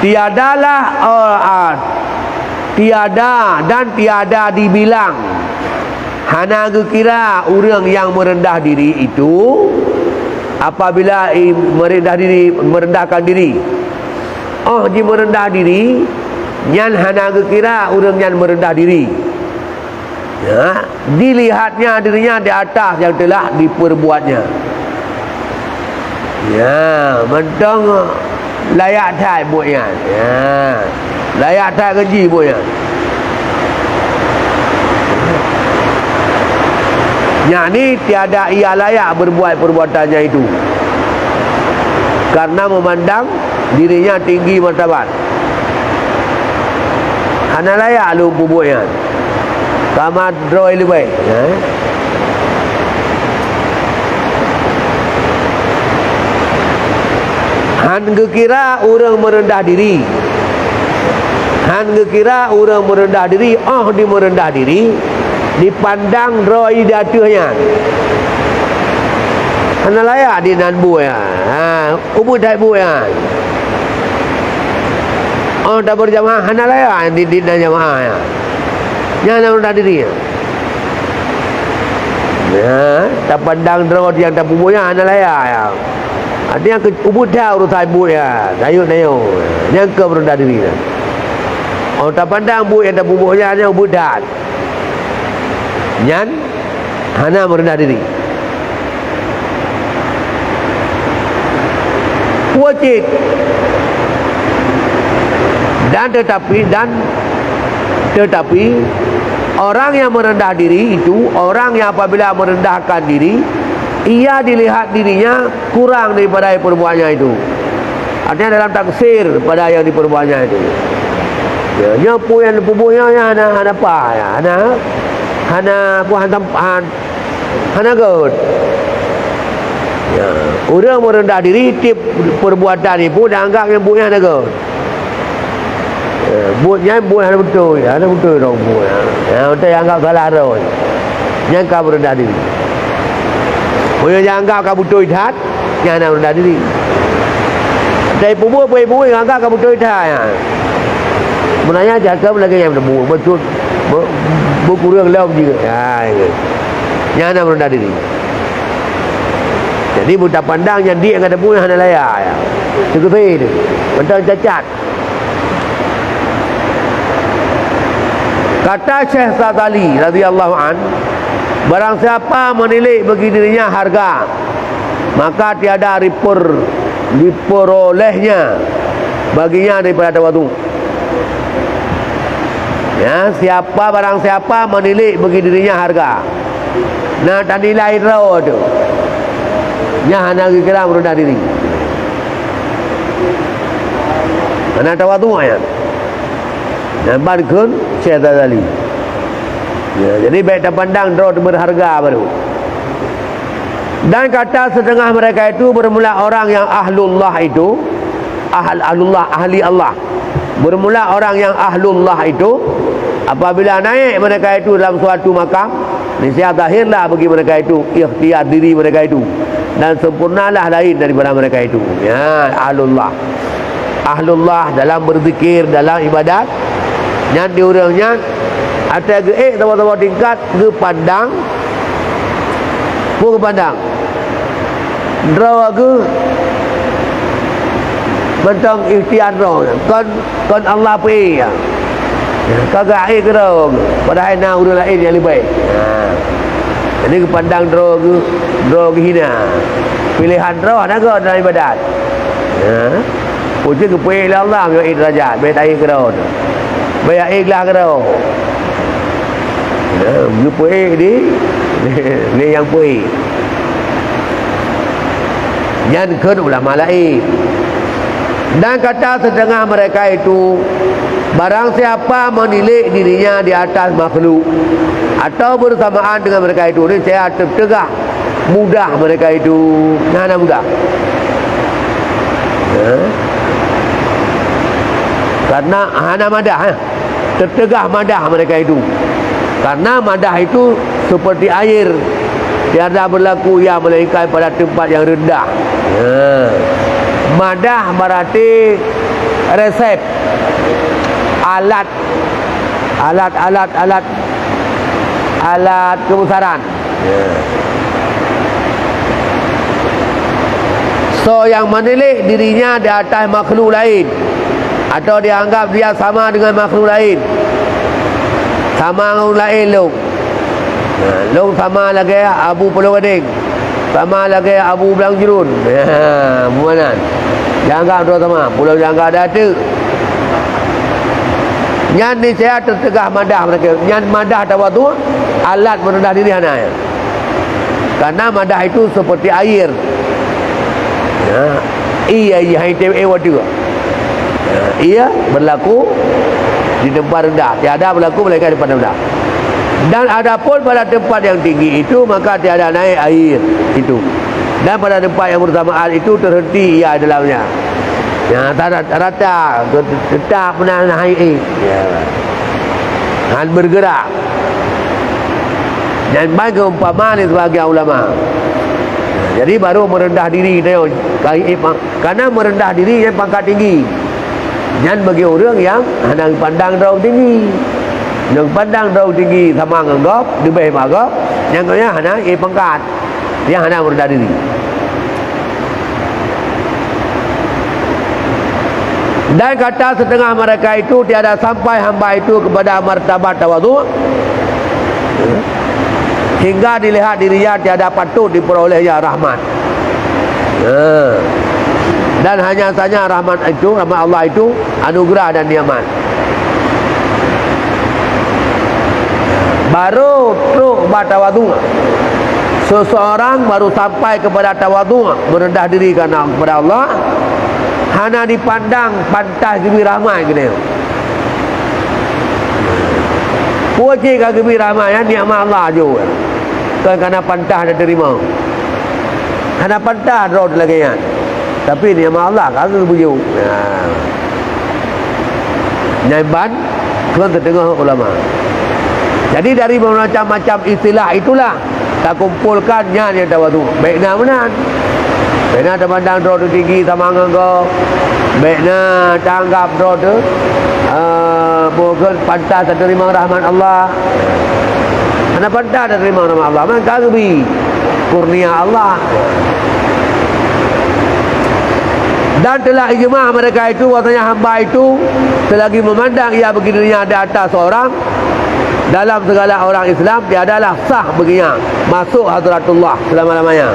Tiadalah, oh, ah, tiada dan tiada dibilang, hana geukira ureuëng nyang meureundah diri itu, Apabila i-, meureudah diri, meurendahkan diri, óh jimeureundah diri, nyan hana geukira ureuëng nyan meureudah diri. Ya, dilihatnya dirinya di atas yang telah diperbuatnya. Ya, mantong layak that buet nyan. Ya, layak that ngon jih buet nyan. Yakni tiada ia layak berbuat perbuatannya itu, karena memandang dirinya tinggi martabat. Hana layak lôn peubuet nyan. Kama droe leubeh, eh? Han geukira ureuëng meureundah diri. Han geukira ureuëng meureundah diri, óh jimeureundah diri, dipandang droe di ateueh nyan. Hana layak di nan buet nyan. Ha, ubit that buet nyan. Óh tabeurjamaah hana layak di, di nan jamaah nyan. Nyan hana meureundah diri nyan. Ya, tapandang droe nyang tapeubuet nyan hana layak nyan. Artinya keu-, ubit that urosan buet nyan, tayue-tayue. Nyan keuh meureundah diri nyan. Óh tapandang buet nyang tapeubuet nyan, nyan ubit that. Nyan hana meureundah diri. Wajib. Dan tetapi, dan tetapi, orang yang merendah diri itu, orang yang apabila merendahkan diri, ia dilihat dirinya kurang daripada perbuatannya itu. Artinya dalam taksir pada yang diperbuatnya itu. Ya, nyoe peue nyang peubuet nyoe, nyoe hana, hana paih, ya, hana, hana, apa, hana, han-, hana göt. Ya, ureuëng meureundah diri, tiep perbuatan ibu dan anggap nyang buet nyan hana göt. Ya, buet nyan buet hana beutôi, hana beutôi droe buet nyan. Ya, utai anggap salah droe. Nyan ka meureundah diri. Meunyoe nyang anggap ka beutôi that, nyan hana meureundah diri. Tapi peubuet-peubuet anggap ka beutôi that nyan. Meunanya cakap lagée nyang beutôi, beutôi, be-, beukureueng lom jih. Ha, nyan hana meureundah diri. Jadi, beutapandang nyang diek ngon tabu hana layak, ya. Teukeusé tu. Mantong cacat. Kata Syekh Sazali radhiyallahu an, "Barang siapa menilik bagi dirinya harga, maka tiada diper-, diperolehnya baginya daripada tawadhu." Ya, siapa, barang siapa menilik bagi dirinya harga, na tanilai droe tu, nyan hana geukira meureundah diri. Hana tawadhu nyan. Nyan ban kheun Syekh Ghazali. Ya, jadi bék tapandang droe teumeureuharga baru. Dan kata setengah mereka itu bermula orang yang ahlullah itu, ahl-, ahlullah, ahli Allah. Bermula orang yang ahlullah itu, apabila naik mereka itu dalam suatu makam, niscaya zahirlah bagi mereka itu ikhtiar diri mereka itu, dan sempurnalah lain daripada mereka itu. Ya, ahlullah. Ahlullah dalam berzikir, dalam ibadat, nyan di ureuëng nyan, ata geuék saboh-saboh tingkat geupandang, peue geupandang? Droe geuh mantong ikhtiar droe, kon, kon Allah peuék. Ka geuék keu droe geuh, padahai na ureuëng laén nyang leubeh. Ha. Jadi geupandang droe geuh, droe geuh hina. Piléhan droe hana geuh dalam ibadat. Ha. Pucuk geupeuék lé Allah, meunyoe ék deurajat, bék taék keudroe. Bék ék glah keudroe. Ya, geupeuék di, lé nyang peuék. Nyan kheun ulama laén. Dan kata setengah mereka itu, barang siapa menilik dirinya di atas makhluk atau bersamaan dengan mereka itu, ni saya tertegah mudah mereka itu, hana mudah. Ya. Karena hana madah, eh. Tertegah madah mereka itu. Karena madah itu seperti air, tiada berlaku ia melainkan pada tempat yang rendah. Ya. Madah berarti resep, alat, alat, alat, alat, alat kebesaran. Ya. Atau yang menilai dirinya di atas makhluk lain, atau dianggap dia sama dengan makhluk lain, sama ngon laén lôn. Ha, lôn sama lagée Abu Pulo Gadeng, sama lagée Abu Blang Jurun. Ha, bukan nyan. Dianggap droe sama, Pulo Jangga Datuk. Nyan niscaya teuteugah madah mereka. Nyan madah tawadhu, alat merendah diri hana. Karena madah itu seperti air. Ya, iya, iya, hai tem eh waduh. Ya, ia berlaku di tempat rendah, tiada berlaku melainkan di tempat rendah. Dan adapun pada tempat yang tinggi itu, maka tiada naik air itu. Dan pada tempat yang bersamaan itu terhenti ia dalamnya. Ya, rata, rata, tetap naik air. Ya. Han bergerak. Nyan ban keu umpama lé sebagian ulama. Jadi baru merendah diri nyoe, karena merendah diri nyan pangkat tinggi. Nyan bagi ureuëng nyang hana pandang droe tinggi. Nyang pandang droe tinggi sama ngon gob, leubeh bak gob, nyang nyan hana ié pangkat. Nyang hana merendah diri. Dan kata setengah mereka itu tiada sampai hamba itu kepada martabat tawadhu, sehingga dilihat dirinya tiada patut diperolehnya rahmat. Ha. Dan hanya saja rahmat itu, rahmat Allah itu, anugerah dan nikmat. Baru trok bak tawadhu. Seseorang baru sampai kepada tawadhu, merendah diri karena kepada Allah, hana dipandang pantas geubri rahmat keu nyoe. Peue cit ka geubri rahmat nyan, nikmat Allah jok. Kon karena pantas diterima. Hana pantas droe lagée nyan. Tapi nikmat Allah ka geubeujeuet. Nah. Nyan ban kheun teuteungoh ulama. Jadi dari bermacam-macam istilah itulah takumpolkan nyan nyang tawadhu. Bék na meunan. Bék na tapandang droe teutinggi sama ngon gob. Bék na taanggap droe teu, eh, mungken pantas teurimong rahmat Allah. Hana pantas teurimong rahmat Allah. Man ka geubri kurnia Allah. Dan telah ijma mereka itu bahwasanya hamba itu selagi memandang ia bagi dirinya di atas seorang, dalam segala orang Islam tiadalah sah baginya masuk Hadratullah selama-lamanya.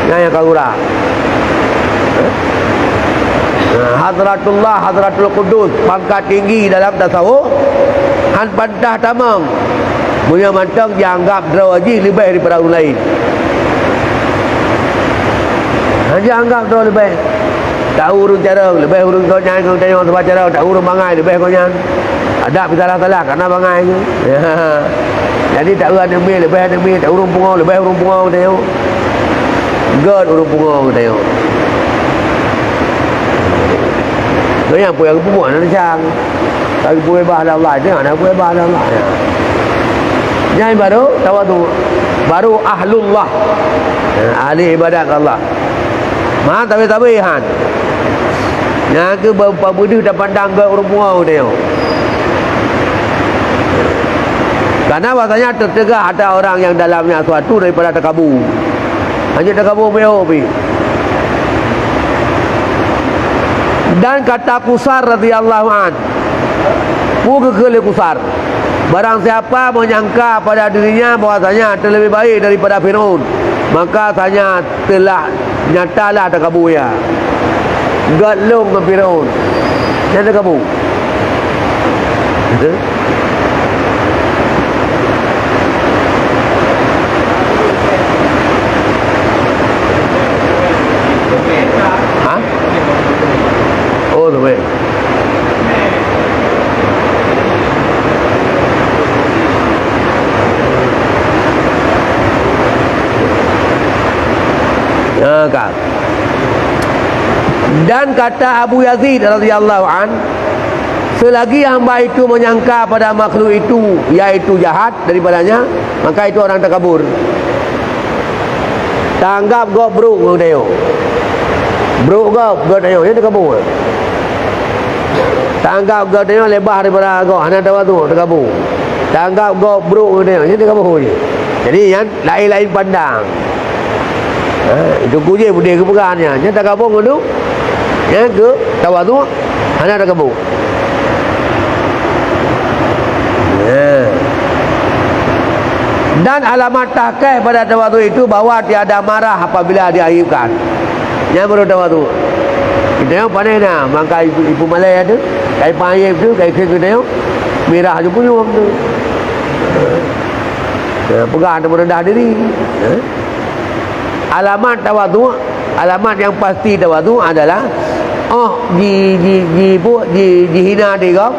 Nyan nyang ka gura. Nah, Hadratullah, Hadratul Qudus, pangkat tinggi dalam tasawuf, han pantas tamong. Meunyoe mantong jianggap droe jih leubeh daripada ureuëng lain. Han jianggap droe leubeh. Taeu ureuëng carông, leubeh ureuëng gobnyan, ureuëng tanyoe sabab carông, taeu ureuëng bangai, leubeh gobnyan. Adak pih salah-salah, karena bangai nyoe. Jadi taeu aneuk miet, leubeh aneuk miet, taeu ureuëng pungo, leubeh ureuëng pungo tanyoe. Gét ureuëng pungo tanyoe. Gobnyan peue nyang geupeubuet hana neucang. Ka geupeuubah lé Allah, nyan hana geupeubah lé Allah. Ya. Nyan baru tawadhu, baru ahlullah. Ya, ahli ibadat keu Allah. Man tabe-tabe han. Nyan keuh ba-, ba beudeuh tapandang gét ureuëng pungo tanyoe. Karena bahasanya teuteugah ata orang nyang dalamnya suatu daripada takabu. Hanjeuet takabu meuyo pih. Dan kata Qusar radhiyallahu an, peue geukheun lé Qusar, barang siapa menyangka pada dirinya bahwasanya terlebih baik daripada Firaun, maka sanya telah nyatalah takabu ia. Gét lôn ngon Firaun. Nyan takabu. Ha? Oh, tu baik. Ya, kan. Dan kata Abu Yazid radhiyallahu an, selagi hamba itu menyangka pada makhluk itu, yaitu jahat daripadanya, maka itu orang takabur. Tanggap gob brok ngon tanyoe. Brok gob, gob tanyoe, nyan takabur. Tanggap gob tanyoe lebah daripada gob, hana tawadhu, takabur. Tanggap gob brok ngon tanyoe, nyan takabur je. Jadi, nyan laén-laén pandang. Ha, itu kujé beudeh keupeugah nyan. Nyan takabong ngon tu. Nyan keu tawadhu, hana takabong. Ha. Dan alamat tahqiq pada tawadhu itu bahwa tiada marah apabila diaibkan. Nyan baru tawadhu. Kita yang pandai na, mangkai ibu, ibu malai tu, kai payep tu, kai keu kita yang mirah je punyueng tu. Ha, peugah tu merendah diri. Ha? Alamat tawadhu, alamat yang pasti tawadhu adalah, oh, ji, ji, ji, bu, ji, jihina di gob,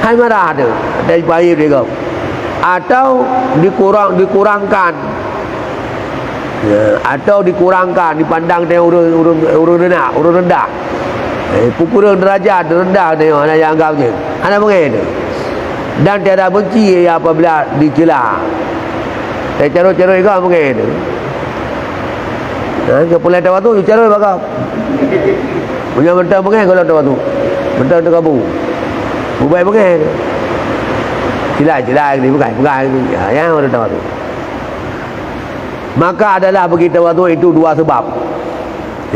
hai marah tu, dan payep di gob. Atau dikurang, dikurangkan. Ya, atau dikurangkan, dipandang dia ureueng, ureueng, ureueng rendah, ureueng rendah. Eh, peukureueng derajat, rendah dia, hana yang anggap je. Hana beungéh tu. Dan tiada benci ia apabila dicela. Eh, carô-carô iga beungéh tu. Ha, keu pulai tawadhu, carô bak gob. Meunyoe mantong beungéh, golom tawadhu. Mantong teukabu. Bubai beungéh tu. Cila-cila ni, peugah, peugah ni. Ya, ya, baru tawadhu. Maka adalah bagi tawadhu itu dua sebab.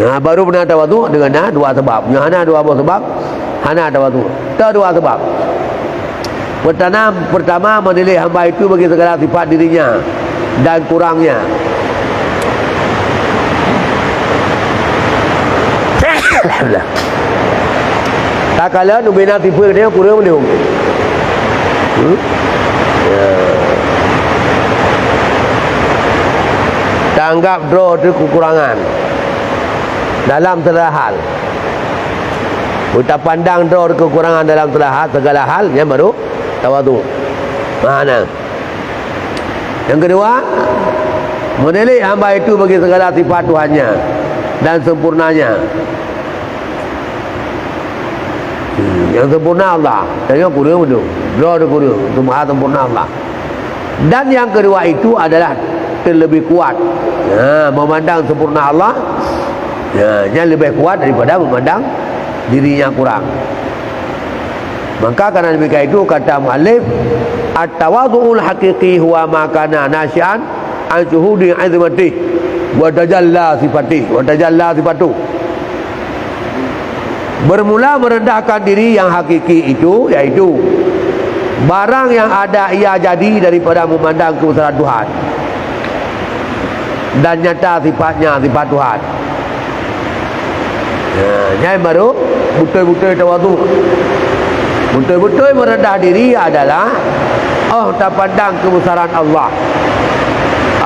Ya, baru beuna tawadhu dengan na dua sebab. Nyoe hana dua boh sebab, hana tawadhu. Teu dua sebab. Pertama, pertama, menilai hamba itu bagi segala sifat dirinya dan kurangnya. Alhamdulillah. Takalon ubena sifat dia kurang belum? Hmm? Ya. Tanggap droe teuh kekurangan dalam segala hal. Tapandang droe teuh kekurangan dalam segala hal, segala hal, nyan baru tawadhu. Mana? Yang kedua, menilai hamba itu bagi segala sifat Tuhannya dan sempurnanya. Hmm, yang sempurna Allah. Tanyoe kureueng beudôh. Droe teuh kureueng. Itu maha sempurna Allah. Dan yang kedua itu adalah terlebih kuat. Ha, memandang sempurna Allah, ya, nyan lebih kuat daripada memandang diri nyang kurang. Maka karena demikian itu kata muallif, "At-tawadhu'ul haqiqi huwa ma kana nasyi'an an syuhudi 'azmatih wa tajalla sifatih, wa tajalla sifatuh." Bermula merendahkan diri yang hakiki itu, yaitu barang yang ada ia jadi daripada memandang kebesaran Tuhan dan nyata sifatnya, sifat Tuhan. Ya, nyan baru beutôi-beutôi tawadhu. Beutôi-beutôi merendah diri adalah, oh, tapandang kebesaran Allah.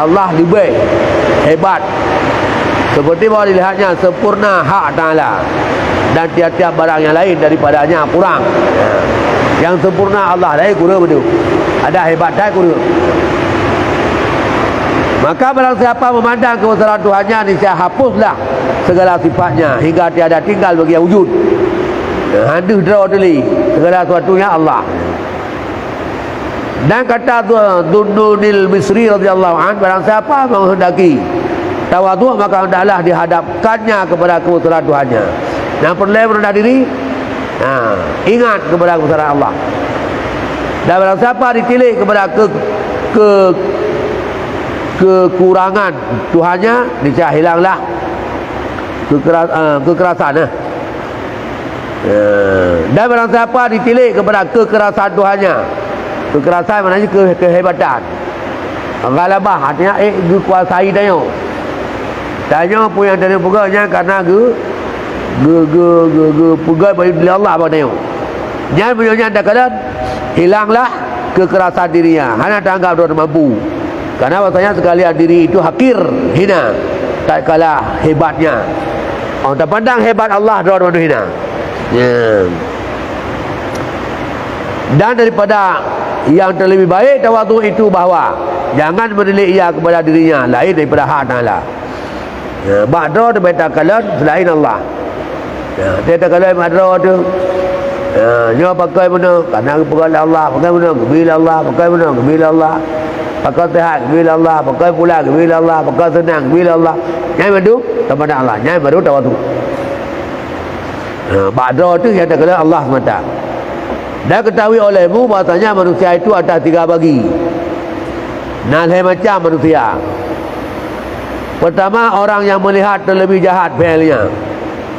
Allah leubeh hebat. Seperti bahwa dilihatnya sempurna hak Taala dan tiap-tiap barang yang lain daripadanya kurang. Ya. Yang sempurna Allah lain kurang beudôh. Ada hebat dan kurang. Maka barang siapa memandang kebesaran Tuhannya, niscaya hapuslah segala sifatnya hingga tiada tinggal bagi yang wujud. Hana deuh droe teuh lé, segala sesuatunya Allah. Dan kata Dzu-, Dzunnunil Misri radhiyallahu anhu, barang siapa menghendaki tawadhu, maka hendaklah dihadapkannya kepada kebesaran Tuhannya. Nyang peureulée meurendah diri, ha, ingat kepada kebesaran Allah. Dan barang siapa ditilik kepada ke-, ke-, kekurangan Tuhannya, niscaya hilanglah kekera-, eh, kekerasan, eh. Eh, dan barang siapa ditilik kepada kekerasan Tuhannya, kekerasan maknanya ke-, kehebatan. Ghalabah artinya, eh, geukuasai tanyoe. Tanyoe peue nyang tanyoe peugah nyan karena geu-, geu-, geu-, geu-, geupeugah lé Allah bak tanyoe. Nyan meunyoe nyan takalon, hilanglah kekerasan dirinya, hana taanggap droe mampu. Karena bahasanya sekalian diri itu hakir, hina, tatkala hebatnya. Oh, tapandang hebat Allah, droe hina. Ya. Dan daripada yang terlebih baik tawadhu itu bahwa jangan menilik ia kepada dirinya lain daripada hak Taala. Ya, bak droe teuh bèk takalon selain Allah. Ya, teuh takalon bak droe teuh. Ya, nyoe pakon meunoe, karena geupeugah lé Allah, pakon meunoe, geubri lé Allah, pakon meunoe, geubri lé Allah. Pakon seuhat, geubri lé Allah, pakon pulan, geubri lé Allah, pakon seunang, geubri lé Allah. Nyan mandum tapandang Allah, nyan baru tawadhu. Ha, bak droe teuh nyang takalon Allah seumata. Dan ketahui olehmu bahwasanya manusia itu atas tiga bagi. Na lhèe macam manusia. Pertama, orang yang melihat terlebih jahat fi'ilnya,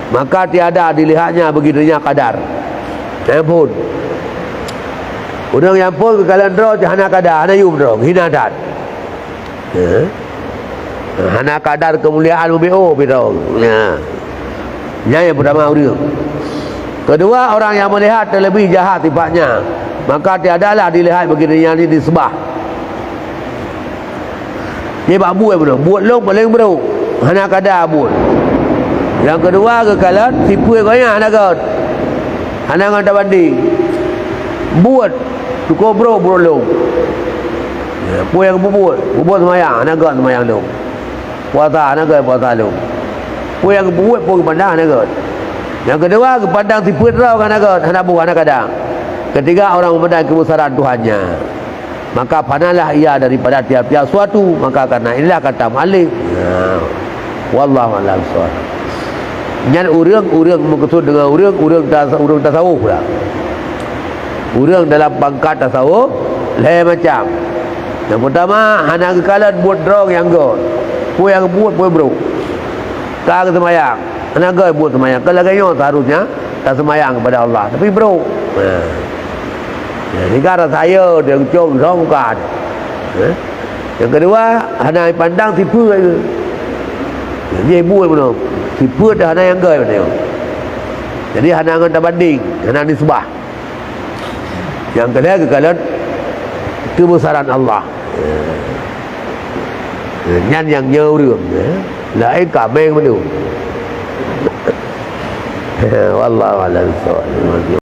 maka tiada dilihatnya bagi dirinya qadar. Nyang phon. Ureuëng nyang phon geukalon droe cit hana qadar, hana yum droe, hina that. Ya. Hana qadar kemuliaan mubiôh pih droe. Ya. Nyan nyang pertama ureuëng. Kedua, orang yang melihat terlebih jahat sifatnya, maka tiadalah dilihat bagi dirinya nisbah. Nibak buet bunoe, buet lôn paleng brôk, hana qadar buet. Nyang keudua geukalon sifeuet gobnyan hana göt, hana ngon tabanding. Buet cukup brôk buet lôn. Ya, peue nyang geupeubuet, buet seumayang hana göt seumayang lôn. Puasa hana göt puasa lôn. Peue nyang geupeubuet peue geupandang hana göt. Nyang keudua geupandang sifeuet droe hana göt, hana boh hana qadar. Ketiga orang memandang kebesaran Tuhannya. Maka fanalah ia daripada tiap-tiap suatu, maka karena inilah kata muallif. Nah, wallahu a'lam bishawab. Nyan ureuëng-ureuëng meukeusud deungon ureuëng, ureuëng tas-, ureuëng tasawuf lah. Ureuëng dalam pangkat tasawuf lhée macam. Nyang peutama, hana geukalon buet droe nyang göt. Peue nyang buet peue brôk. Ka geuseumayang, hana göt buet seumayang. Ka lagée nyoe seharusnya taseumayang kepada Allah, tapi brôk. Ha. Ya, sehingga rasa ya dia ucong zong bukan. Ha? Nyang keudua, hana pandang sifeuet ke. Jadi buet bunoe. Sifeuet dah hana nyang göt bunoe. Jadi hana ngon tabanding, hana nisbah. Nyang keulhée geukalon keubeusaran Allah. Nyan nyang nyoe ureuëng, ya. Laén kaméng meunurot. Wallahu a'lam bishawab.